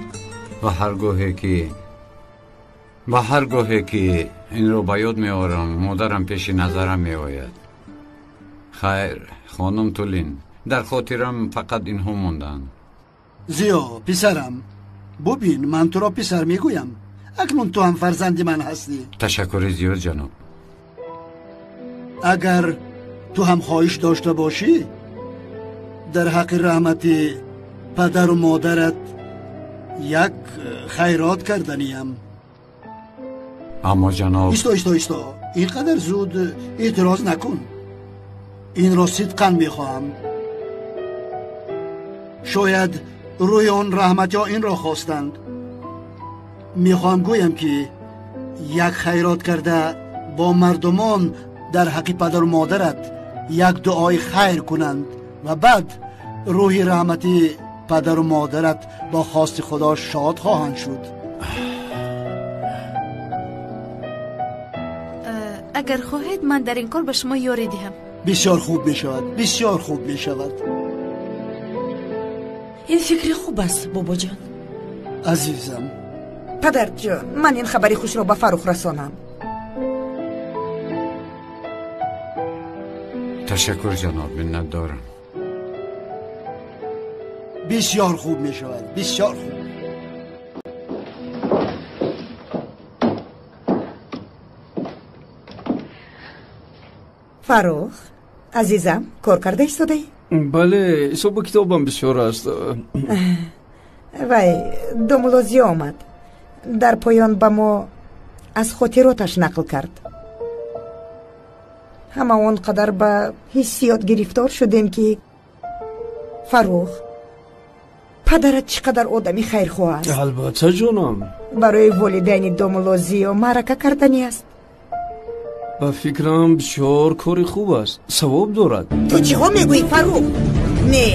Ва ҳар гоҳе ки инро ба ёд меорам, модарам пеши назарам меояд. Хайр, хонум Тулин, дар хотирам фақат инҳо монданд. Зиё, писарам, бубин, ман туро писар мегӯям. Акнун ту ҳам фарзанди ман ҳастӣ. Ташаккури зиёд, ҷаноб. Агар ту ҳам хоҳиш дошта бошӣ, дар ҳаққи раҳмати падару модарат як хайрот карданиям. Аммо ҷаноб... Исто, исто, исто, ин қадар зуд эътироз накун. Инро сидқан мехоҳам. Шояд рӯи он раҳматиҳо инро хостанд. Мехоҳам гӯям ки як хайрот карда бо мардумон дар ҳаққи падару модарат як дуои хайр кунанд ва баъд рӯҳи раҳмати падару модарат бо хости худо шод хоҳанд шуд. Агар хоҳед, ман дар ин кор ба шумо ёрӣ диҳам. Бисёр хуб мешавад, бисёр хуб мешавад. Ин фикри хуб аст, бобоҷон. Азизам. Падарҷон, ман ин хабари хушро ба Фаррух расонам. Ташаккур ҷаноб, миннатдорам. Бисёр хуб мешавад, бисёр хуб. Фаррух, азизам, кор карда истодаӣ? Бале, ҳисобу китобам бисёр аст. Вай, домулло Зиё омад. Дар поён ба мо аз хотироташ нақл кард. Ҳама он қадар ба ҳиссиёт гирифтор шудем ки Фаррух, падарат чӣ қадар одами хайрхоҳ аст. Албатта ҷонам. Барои волидайни домулло Зиё маърака карданӣ аст. Ба фикрам бисёр кори хуб аст, савоб дорад. Ту чиҳо мегӯӣ, Фаррух? Не,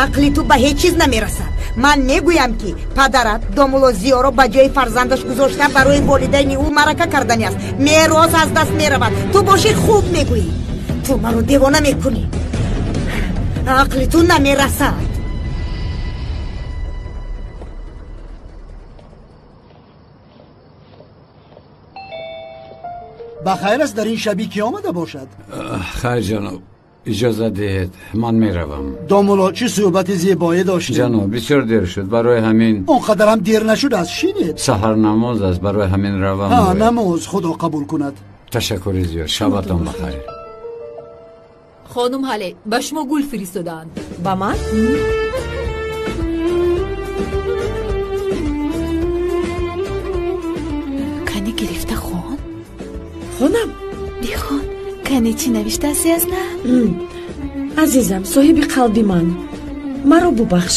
ақли ту ба ҳеҷ чиз намерасад. Ман мегӯям ки падарат домулло Зиёро ба ҷои фарзандаш гузошта барои волидайни ӯ маърака карданӣ аст. Мерос аз даст меравад. Ту бошӣ хуб мегӯӣ. Ту маро девона мекунӣ. Ақли ту намерасад. Ба хайр аст, дар ин шабӣ ки омада бошад? Хайр ҷаноб, иҷозат диҳед, ман меравам. Домулло, чӣ суҳбати зебое доштем. Ҷаноб, бисёр дер шуд, барои ҳамин... Он қадарам дер нашудааст, шинед. Саҳар намоз аст, барои ҳамин равам. Ҳа, намоз, худо қабул кунад. Ташаккури зиёд, шабатон бахайр. Хонум Ҳале, ба шумо гул фиристодаанд. Ба ман? Кани гирифта хон? Хонам? Бихон, кани чӣ навиштааст Язна? Азизам, соҳиби қалби ман, маро бубахш.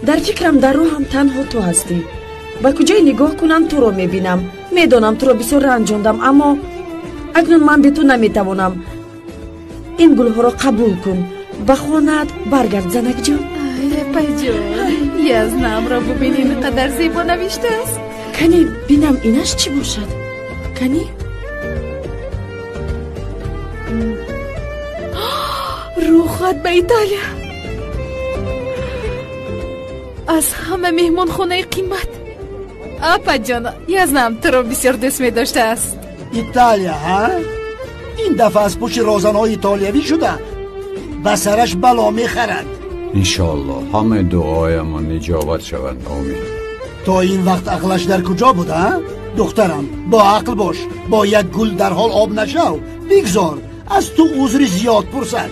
Дар фикрам, дар рӯҳам танҳо ту ҳастӣ. Ба куҷое нигоҳ кунам, туро мебинам. Медонам, туро бисёр ранҷондам, аммо акнун ман бе ту наметавонам. Ин гулҳоро қабул кун, ба хонаат баргард, занакҷон. Ай, апайҷон, Язнамро бубин, ин қадар зебо навиштааст. Кани бинам, инаш чӣ бошад? Кани? Рӯхат ба Италия. Аз ҳама меҳмонхонаи қимат. Апаҷон, Язнам туро бисёр дӯст медоштааст. Италия, ҳа? Ин дафъа аз пушти розанҳои итолиявӣ шуда ба сараш бало мехарад. Иншоаллоҳ ҳамаи дуоямон иҷобат шавад, омин. То ин вақт ақлаш дар куҷо буд, а? Духтарам, бо ақл бош, бо як гул дарҳол об нашав. Бигзор аз ту узри зиёд пурсад.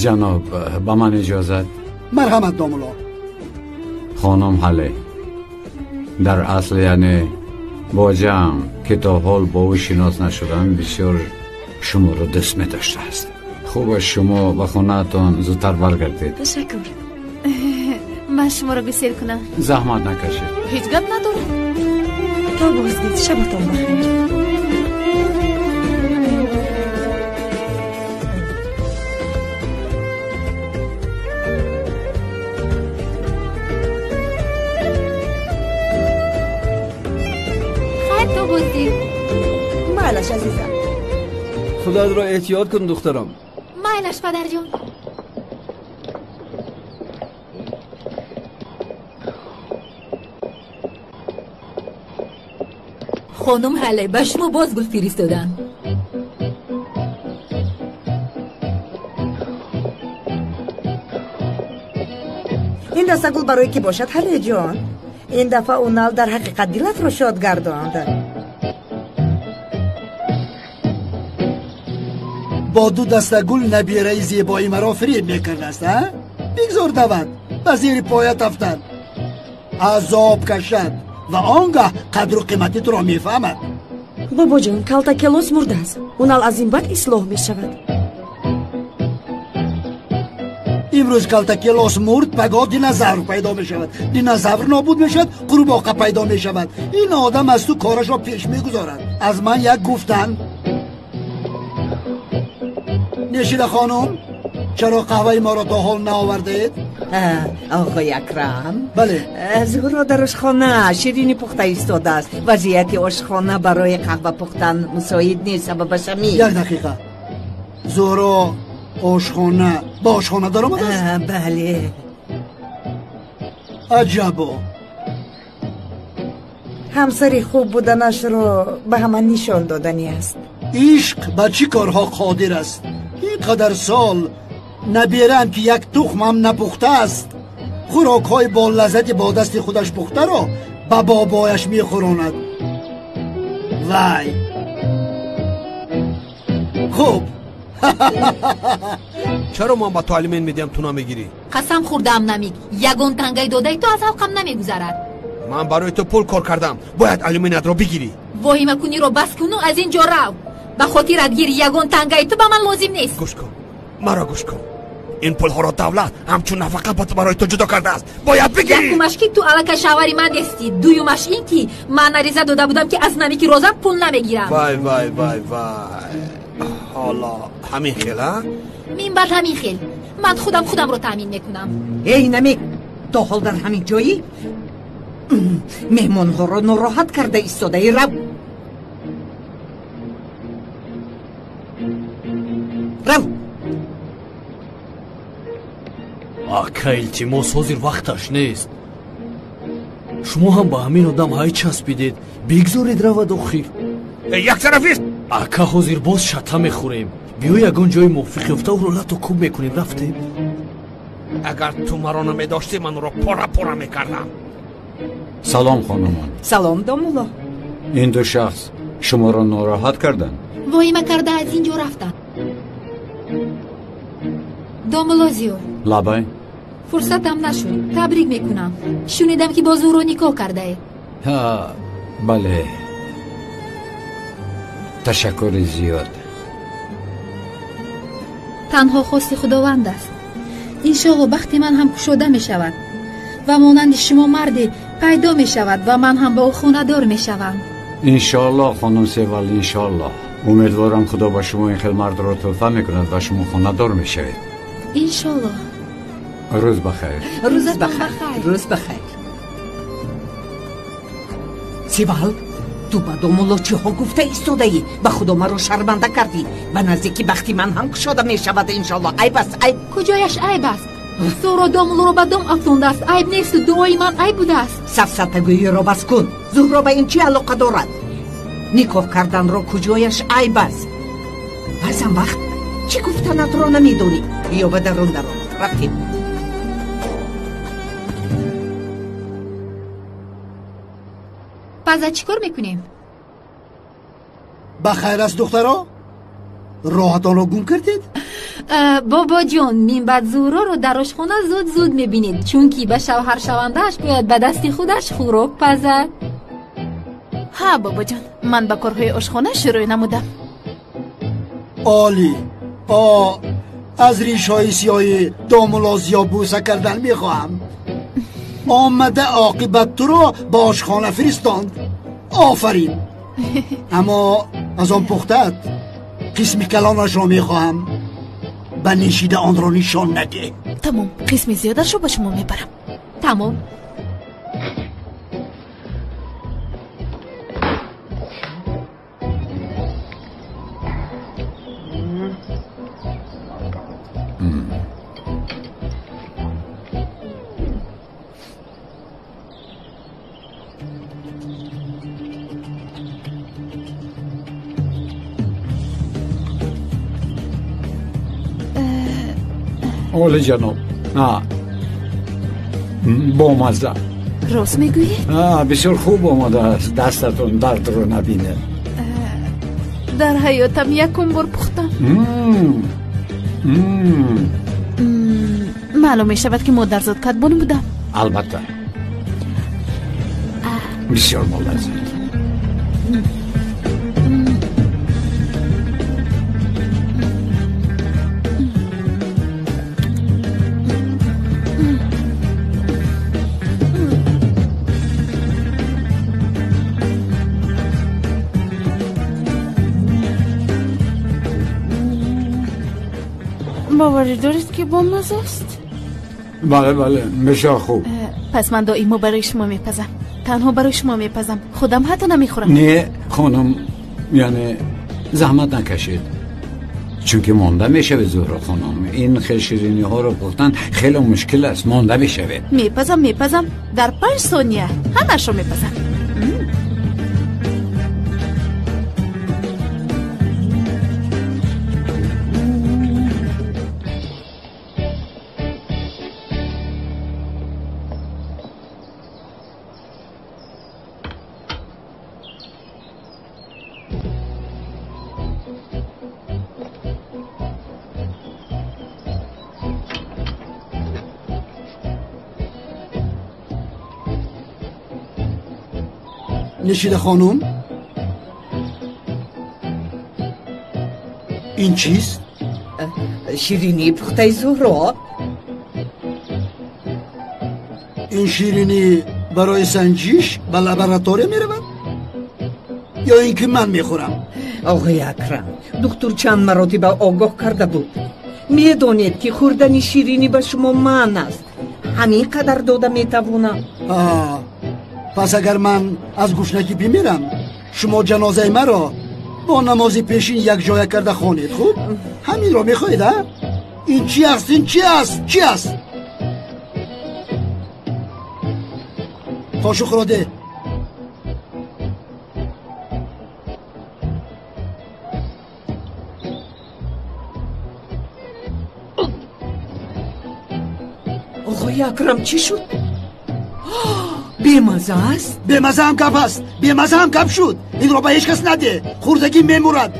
Ҷаноб, ба ман иҷозат. Марҳамат, домулло. Хонум Ҳале, дар асл яъне боҷаам, ки то ҳол бо ӯ шинос нашудам, бисёр шуморо дӯст медоштааст. Хуб аст, шумо ба хонаатон зудтар баргардед. Ташаккур. Ман шуморо гусел кунам. Заҳмат накашед. Ҳеҷ гап надорам. То боздид, шабатон бахайр. Хайр, то боздид. Майлаш, азизам. Худатро эҳтиёт кун, духтарам. Майлаш, падарҷон. Хонум Ҳале, ба шумо боз гул фиристоданд. Ин даста гул барои кӣ бошад, Ҳалеҷон? Ин дафъа Унал дар ҳақиқат дилатро шод гардонд. Бо ду даста гул набираи зебои маро фиреб мекардааст, а? Бигзор давад, ба зери поят афтад, азоб кашад ва он гаҳ қадру қимати туро мефаҳмад. Бобоҷон, Калтакелос мурдааст. Унал аз ин баъд ислоҳ мешавад. Имрӯз Калтакелос мурд, пагоҳ динозавр пайдо мешавад. Динозавр нобуд мешавад, қурбоқа пайдо мешавад. Ин одам аз ту корашро пеш мегузорад. Аз ман як гуфтан. Нешида хонум, чаро қаҳваи моро то ҳол наовардаед? Оғои Акрам. Бале. Зуҳро дар ошхона ширинӣ пухта истодааст. Вазъияти ошхона барои қаҳва пухтан мусоид нест, сабабаш ҳамин. Як дақиқа. Зуҳро ошхона ба ошхона даромадааст? Бале. Аҷабо. Ҳамсари хуб буданашро ба ҳама нишон доданӣ аст. Ишқ ба чӣ корҳо қодир аст? Ин қадар сол набираам, ки як тухмам напухтааст, хӯрокҳои бо лаззати бо дасти худаш пухтаро ба бобояш мехӯронад. Вай, хуб. Чаро ман ба ту алимент медиҳам, ту намегирӣ? Қасам хӯрдаам, Намик, ягон тангаи додаи ту аз ҳалқам намегузарад. Ман барои ту пул кор кардам, бояд алиментро бигирӣ. Воҳимакуниро бас куну аз ин ҷо рав. Ба хотират гир, ягон тангаи ту ба ман лозим нест. Гӯш кун, маро гӯш кун. Ин пулҳоро давлат ҳамчун нафақа барои ту ҷудо кардааст, бояд бигирӣ. Якумаш ки ту аллакай шавҳари ман нестӣ. Дуюмаш ин ки ман ариза дода будам, ки аз Намики розам пул намегирам. Вай, вай, вай, вай, ҳоло ҳамин хел, а? Мин баъд ҳамин хел. Ман худам худамро таъмин мекунам. Эй Намик, то ҳол дар ҳамин ҷоӣ? Меҳмонҳоро нороҳат карда истодаи, рав. Рав. Ака, илтимос, ҳозир вақташ нест. Шумо ҳам ба ҳамин одам ҳай часпидед. Бигзоред равад охир. Яктарафист. Ака, ҳозир боз шата мехӯрем. Биё ягон ҷои мувофиқ ёфта ӯро лату кӯб мекунем. Рафтем. Агар ту маро намедоштӣ, ман ӯро пора пора мекардам. Салом, хонумон. Салом, домулло. Ин ду шахс шуморо нороҳат карданд? Воҳима карда аз ин ҷо рафтанд. Домулло Зиё. Лабай. Фурсатам нашуд. Табрик мекунам. Шунидам, ки бо Зуҳро никоҳ кардаед. Ҳа, бале. Ташаккури зиёд. Танҳо хости Худованд аст. Иншоалло бахти ман ҳам кушода мешавад ва монанди шумо марде пайдо мешавад ва ман ҳам ба ӯ хонадор мешавам. Иншоалло, хонум Севал, иншоалло. Умедворам, Худо ба шумо ин хел мардро тӯҳфа мекунад ва шумо хонадор мешавед. Иншоалло. Рӯз бахайр. Рӯз бахайр. Рӯз бахайр. Севал, ту ба домулло чиҳо гуфта истодаӣ? Ба Худо маро шарманда кардӣ. Ба наздики бахти ман ҳам кушода мешавад, иншоалло. Айб аст, айб. Куҷояш айб аст? Зуҳро домуллоро ба дом афтондааст. Айб несту дуои ман айб будааст. Сафсатагӯиро бас кун. Зуҳро ба ин чӣ алоқа дорад? Никоҳ карданро куҷояш айб аст? Баъзан вақт чӣ гуфтанатро намедонӣ. Биё ба дарун даром. Рафтем. Паза чӣ кор мекунем? Ба хайр аст, духтаро? Роҳатонро гум кардед? Бобоҷон, минбаъд Зуҳроро дар ошхона зуд-зуд мебинед, чунки ба шавҳаршавандааш бояд ба дасти худаш хӯрок пазад. Ҳа, бобоҷон, ман ба корҳои ошхона шурӯъ намудам. Олӣ! Аз ришҳои сиёҳи домулло Зиё бӯса кардан мехоҳам. Омада оқибат туро ба ошхона фиристонд. Офарин! Аммо аз он пухтаат қисми калонашро мехоҳам. Ба нишида онро нишон надеҳ. Тамом, қисми зиёдашро ба шумо мебарам. Тамом. Оли ҷаноб, бомазза. Рост мегӯед? Бисёр хуб омодааст, дастатон дардро набинед. Дар ҳаётам якум бор пухтам. Маълум мешавад, ки модарзод кадбон будам. Албатта, бисёр болаззат. Боварӣ доред, ки бомазза аст? Бале, бале, бисёр хуб. Пас ман доимо барои шумо мепазам. Танҳо барои шумо мепазам. Худам ҳатто намехӯрам. Не, хонум, яъне заҳмат накашед, чунки монда мешавед. Зуҳро хонум, ин хел шириниҳоро пухтан хеле мушкил аст, монда мешавед. Мепазам, мепазам, дар 5 сония ҳамаашро мепазам. نشیده خانم، این چیست؟ شیرینی پخته زهرا. این شیرینی برای سنجیش به لابراتوری میرود یا اینکه من میخورم؟ آقای اکرم، دکتر چند مراتب آگاه کرده بود. میدانید که خوردن شیرینی به شما منع است. همین قدر داده میتوانم. پس اگر من از گشنگی بمیرم، شما جنازه مرا با نماز پیشین یک جای کرده خوانید. خوب؟ همین را میخواهید؟ این چی است؟ این چی است؟ چی است؟ قاشق را ده. آقای اکرم چی شد؟ бемаза аст? Бемаза ҳам гап аст, бемаза ҳам гап шуд. Инро ба ҳеҷ кас наде, хурдагӣ мемурад.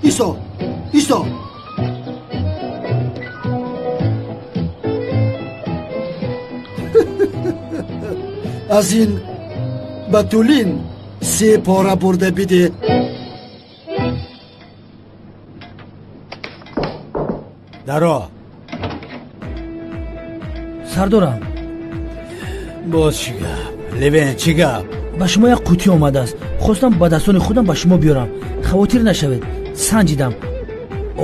Исо, Исо. Аз ин ба тулин се пора бурда биде. Даро. Сардорам. Боз чӣ гап? Левен, чӣ гап? Ба шумо як қутӣ омадааст. Хостам ба дастони худам ба шумо биёрам. Хавотир нашавед, санҷидам.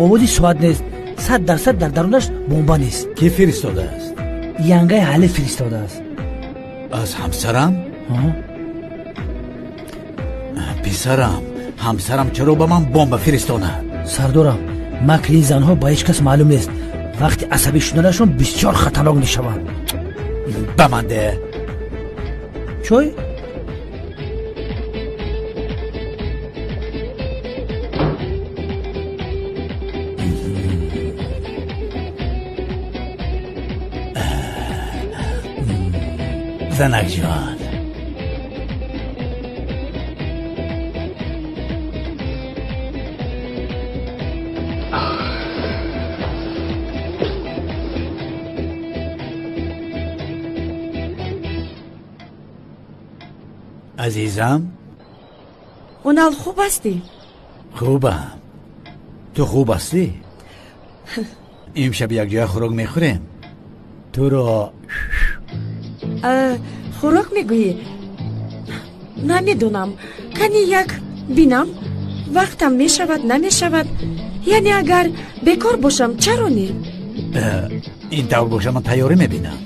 Овози соат нест. 100% дар дарунаш бомба нест. Кӣ фиристодааст? Янгаи ҳале фиристодааст. Аз ҳамсарам? Писарам, ҳамсарам чаро ба ман бомба фиристонад? Сардорам, макри ин занҳо ба ҳеҷ кас маълум нест. Вақти асабӣ шуданашон бисёр хатарнок мешаванд. Ба ман де. Чой? Занакҷон, Азизам. Унал, хуб ҳастӣ? Хубам. Ту хуб ҳастӣ? Имшаб якҷоя хӯрок мехӯрем. Туро хӯрок мегӯӣ? Намедонам. Кани як бинам, вақтам мешавад, намешавад. Яъне агар бекор бошам, чаро не? Ин тавр боша, ман тайёрӣ мебинам.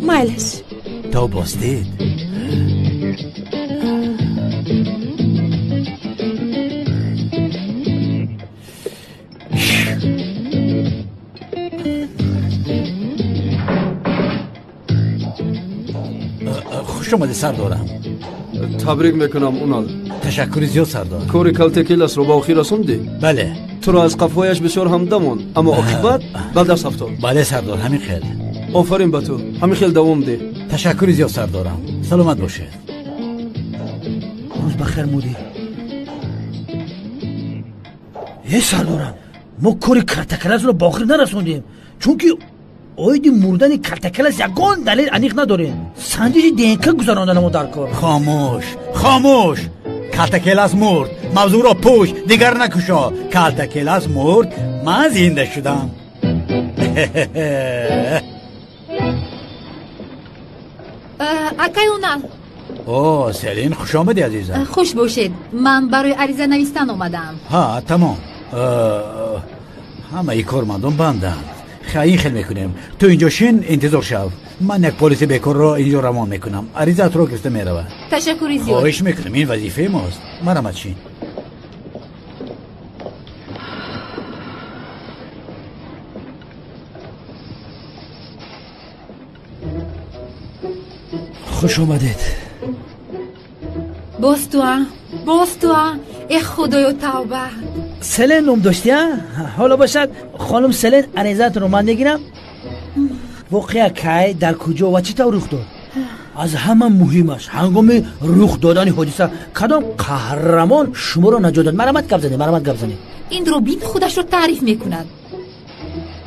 Майлаш. То боздид. Хуш омадӣ, сардорам. Табрик мекунам, Унал. Ташаккури зиёд, сардор. Кори Калтакеласро ба охир расондӣ? Бале. Туро аз қафояш бисёр ҳамда монд, аммо оқибат ба даст афтод. Бале, сардор, ҳамин хел. Офарин ба ту, ҳамин хел давом деҳ. Ташаккури зиёд, сардорам. Саломат бошед. Рӯз бахайр, мудир. Э, сардорам, мо кори Калтакеласро ба охир нарасондем, чунки оиди мурдани Калтакелас ягон далел аниқ надорем. Санҷиши ДНК гузаронданамо мо дар кор. Хомӯш, хомӯш. Калтакелас мурд. Мавзӯъро пӯш, дигар накушо. Калтакелас мурд, ман зинда шудам. Акай Унал. О, Селин, хуш омадӣ, азизам. Хуш бошед. Ман барои ариза навистан омадаам. Ҳа, тамом. Ҳамаи кормандон банданд. Ин хел мекунем. Ту инҷо шин, интизор шав. Ман як полиси бекорро инҷо равон мекунам. Аризаатро гирифта меравад. Ташаккури зиёд. Хоҳиш мекунам, ин вазифаи мост. Марамат, шин. Хуш омадед. Боз туа, боз туа. Э, худоё, тавба. Селен ном доштӣ, а? Ҳоло бошад, хонум Селен, аризаатонро ман мегирам. Воқеа кай, дар куҷо ва чӣ тавр рух дод? Аз ҳама муҳимаш, ҳангоми рух додани ҳодиса кадом қаҳрамон шуморо наҷот дод? Марамат гап занед, марамат гап занед. Ин Робин худашро таъриф мекунад.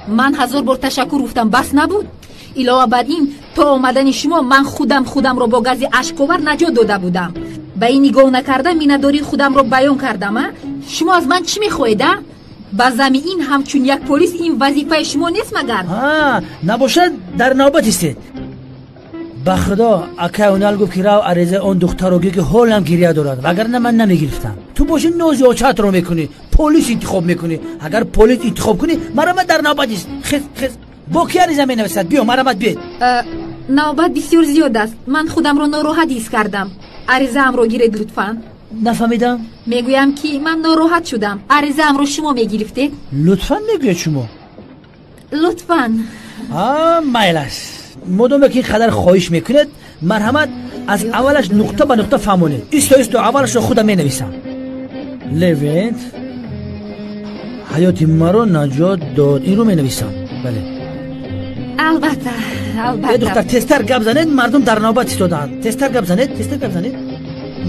Ман 1000 бор ташаккур гуфтам, бас набуд. Илова бар ин, то омадани шумо ман худам худамро бо гази ашковар наҷот дода будам. Ба ин нигоҳ накарда миннатдории худамро баён кардам, а? Шумо аз ман чӣ мехоҳед, а? Ба зами ин ҳамчун як полис ин вазифаи шумо нест магар? Ҳа, набошад, дар навбат истед. Ба худо, акай Унал гуфт ки рав аризаи он духтарро гир, ки ҳолам гиря дорад, вагарна ман намегирифтам. Ту боши нози очаатро мекунӣ, полис интихоб мекунӣ. Агар полис интихоб кунӣ, марамат дар навбат ист. Хез, хез. Бо ки ариза менависад? Биё, марамат биед. Навбат бисёр зиёд аст. Ман худамро нороҳат ҳис кардам. Аризаамро гиред лутфан. Нафаҳмидам. Мегӯям ки ман нороҳат шудам. Аризаамро шумо мегирифтед? Лутфан мегӯяд шумо? Лутфан. Майлаш. Модоме ки ин қадар хоҳиш мекунед, марҳамат аз аввалаш нуқта ба нуқта фаҳмонед. Исто, исто, аввалашро худам менависам. Левент ҳаёти маро наҷот дод. Инро менависам. Бале. Албатта, албатта. Э, духтар, тезтар гап занед, мардум дар навбат истодаанд. Тезтар гап занед, тезтар гап занед.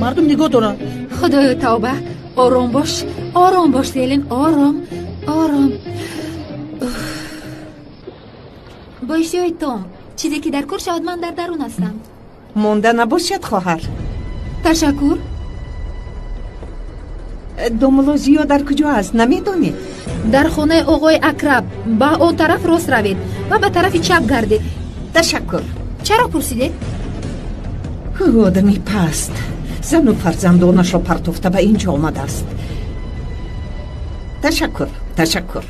Мардум нигоҳ доранд. Худоё, тавба. Ором бош, ором бош, Селин, ором, ором. Бо иштиҳои том, чизе ки дар кор шавад, ман дар дарун ҳастам. Монда набошад, хоҳар. Ташаккур. Домулло Зиё дар куҷо аст, намедонед? Дар хонаи оғои Акраб. Ба он тараф рост равед ва ба тарафи чап гардед. Ташаккур. Чаро пурсидед? Одами паст зану фарзандонашро партофта ба инҷо омадааст. Ташаккур, ташаккур.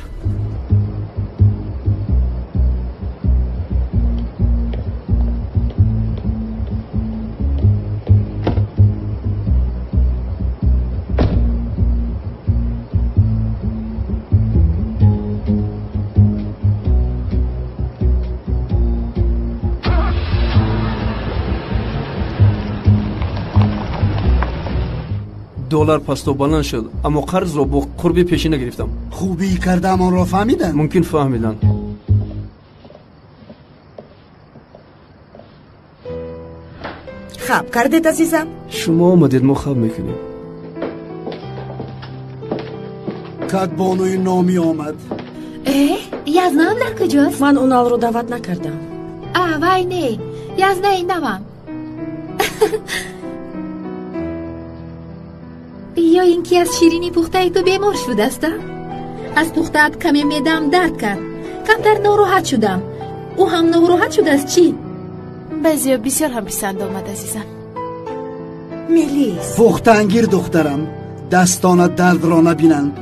Доллар пасту баланд шуд, аммо қарзро бо қурби пешина гирифтам. Хубӣ кардам, онро фаҳмиданд? Мумкин фаҳмиданд. Хаб кардед, азизам? Шумо омадед, мо хаб мекунем. Кадбонуи номӣ омад. Э, Язнаам дар куҷост? Ман Уналро даъват накардам. А, вай не, Язнаи навам. Ё ин ки аз ширинӣ пухтаи ту бемор шудааст? Аз пухтаат каме меъдаам дард кард, камтар нороҳат шудам. Ӯ ҳам нороҳат шудааст чӣ? Ба Зиё бисёр ҳам писанд омад, азизам. Мелис, пухтаангир духтарам, дастонат дардро набинанд,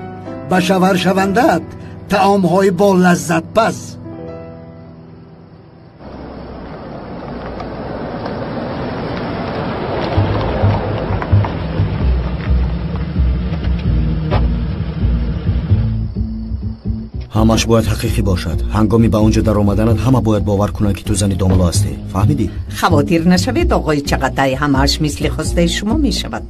ба шавҳар шавандаат таомҳои бо лаззатпаз. Ҳамаш бояд ҳақиқӣ бошад. Ҳангоми ба он ҷо даромаданат ҳама бояд бовар кунанд, ки ту зани домуло ҳастӣ. Фаҳмидӣ? Хавотир нашавед, оғои Чағатай, ҳамааш мисли хостаи шумо мешавад.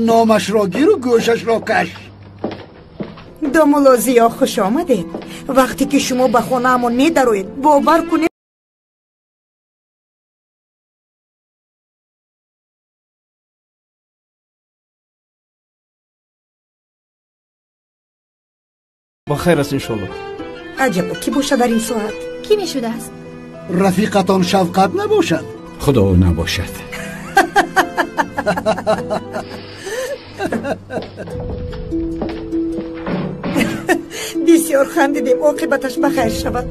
Номашро гиру гӯшашро каш. Домуло Зиё, хуш омадед. Вақте ки шумо ба хонаамон медароед, бовар кунед, Ба хайр аст, иншолло. Аҷабо, кӣ бошад дар ин соат? Кӣ мешудааст? Рафиқатон Шавқат набошад? Худо набошад. Бисёр хандидем, оқибаташ ба хайр шавад.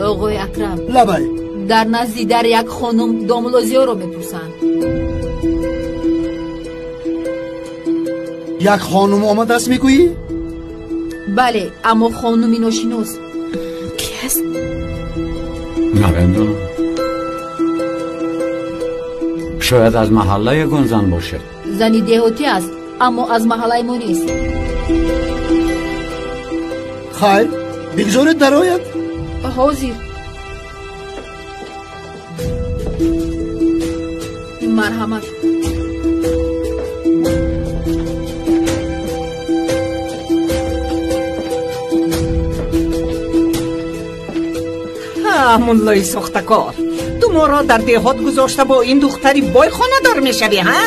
Оғои Акрам, лабай. Дар назди дар як хонум домуло Зиёро мепурсанд. Як хонум омадааст, мегӯӣ? Бале, аммо хонуми ношинос. Ки аст? Намедонам. Шояд аз маҳалла ягон зан бошад. Зани деҳотӣ аст, аммо аз маҳаллаи мо нест. Хайр, бигзоред дарояд. Ҳозир. Марҳамат. Муллои сохтакор, ту моро дар деҳот гузошта бо ин духтари бой хонадор мешавӣ, ҳа?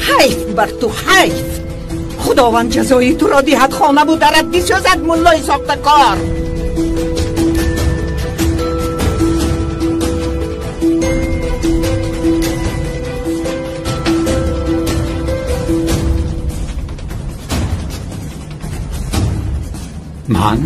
Ҳайф бар ту, ҳайф! Худованд ҷазои туро диҳад, хонаву дарат бисӯзад, муллои сохтакор. Ман?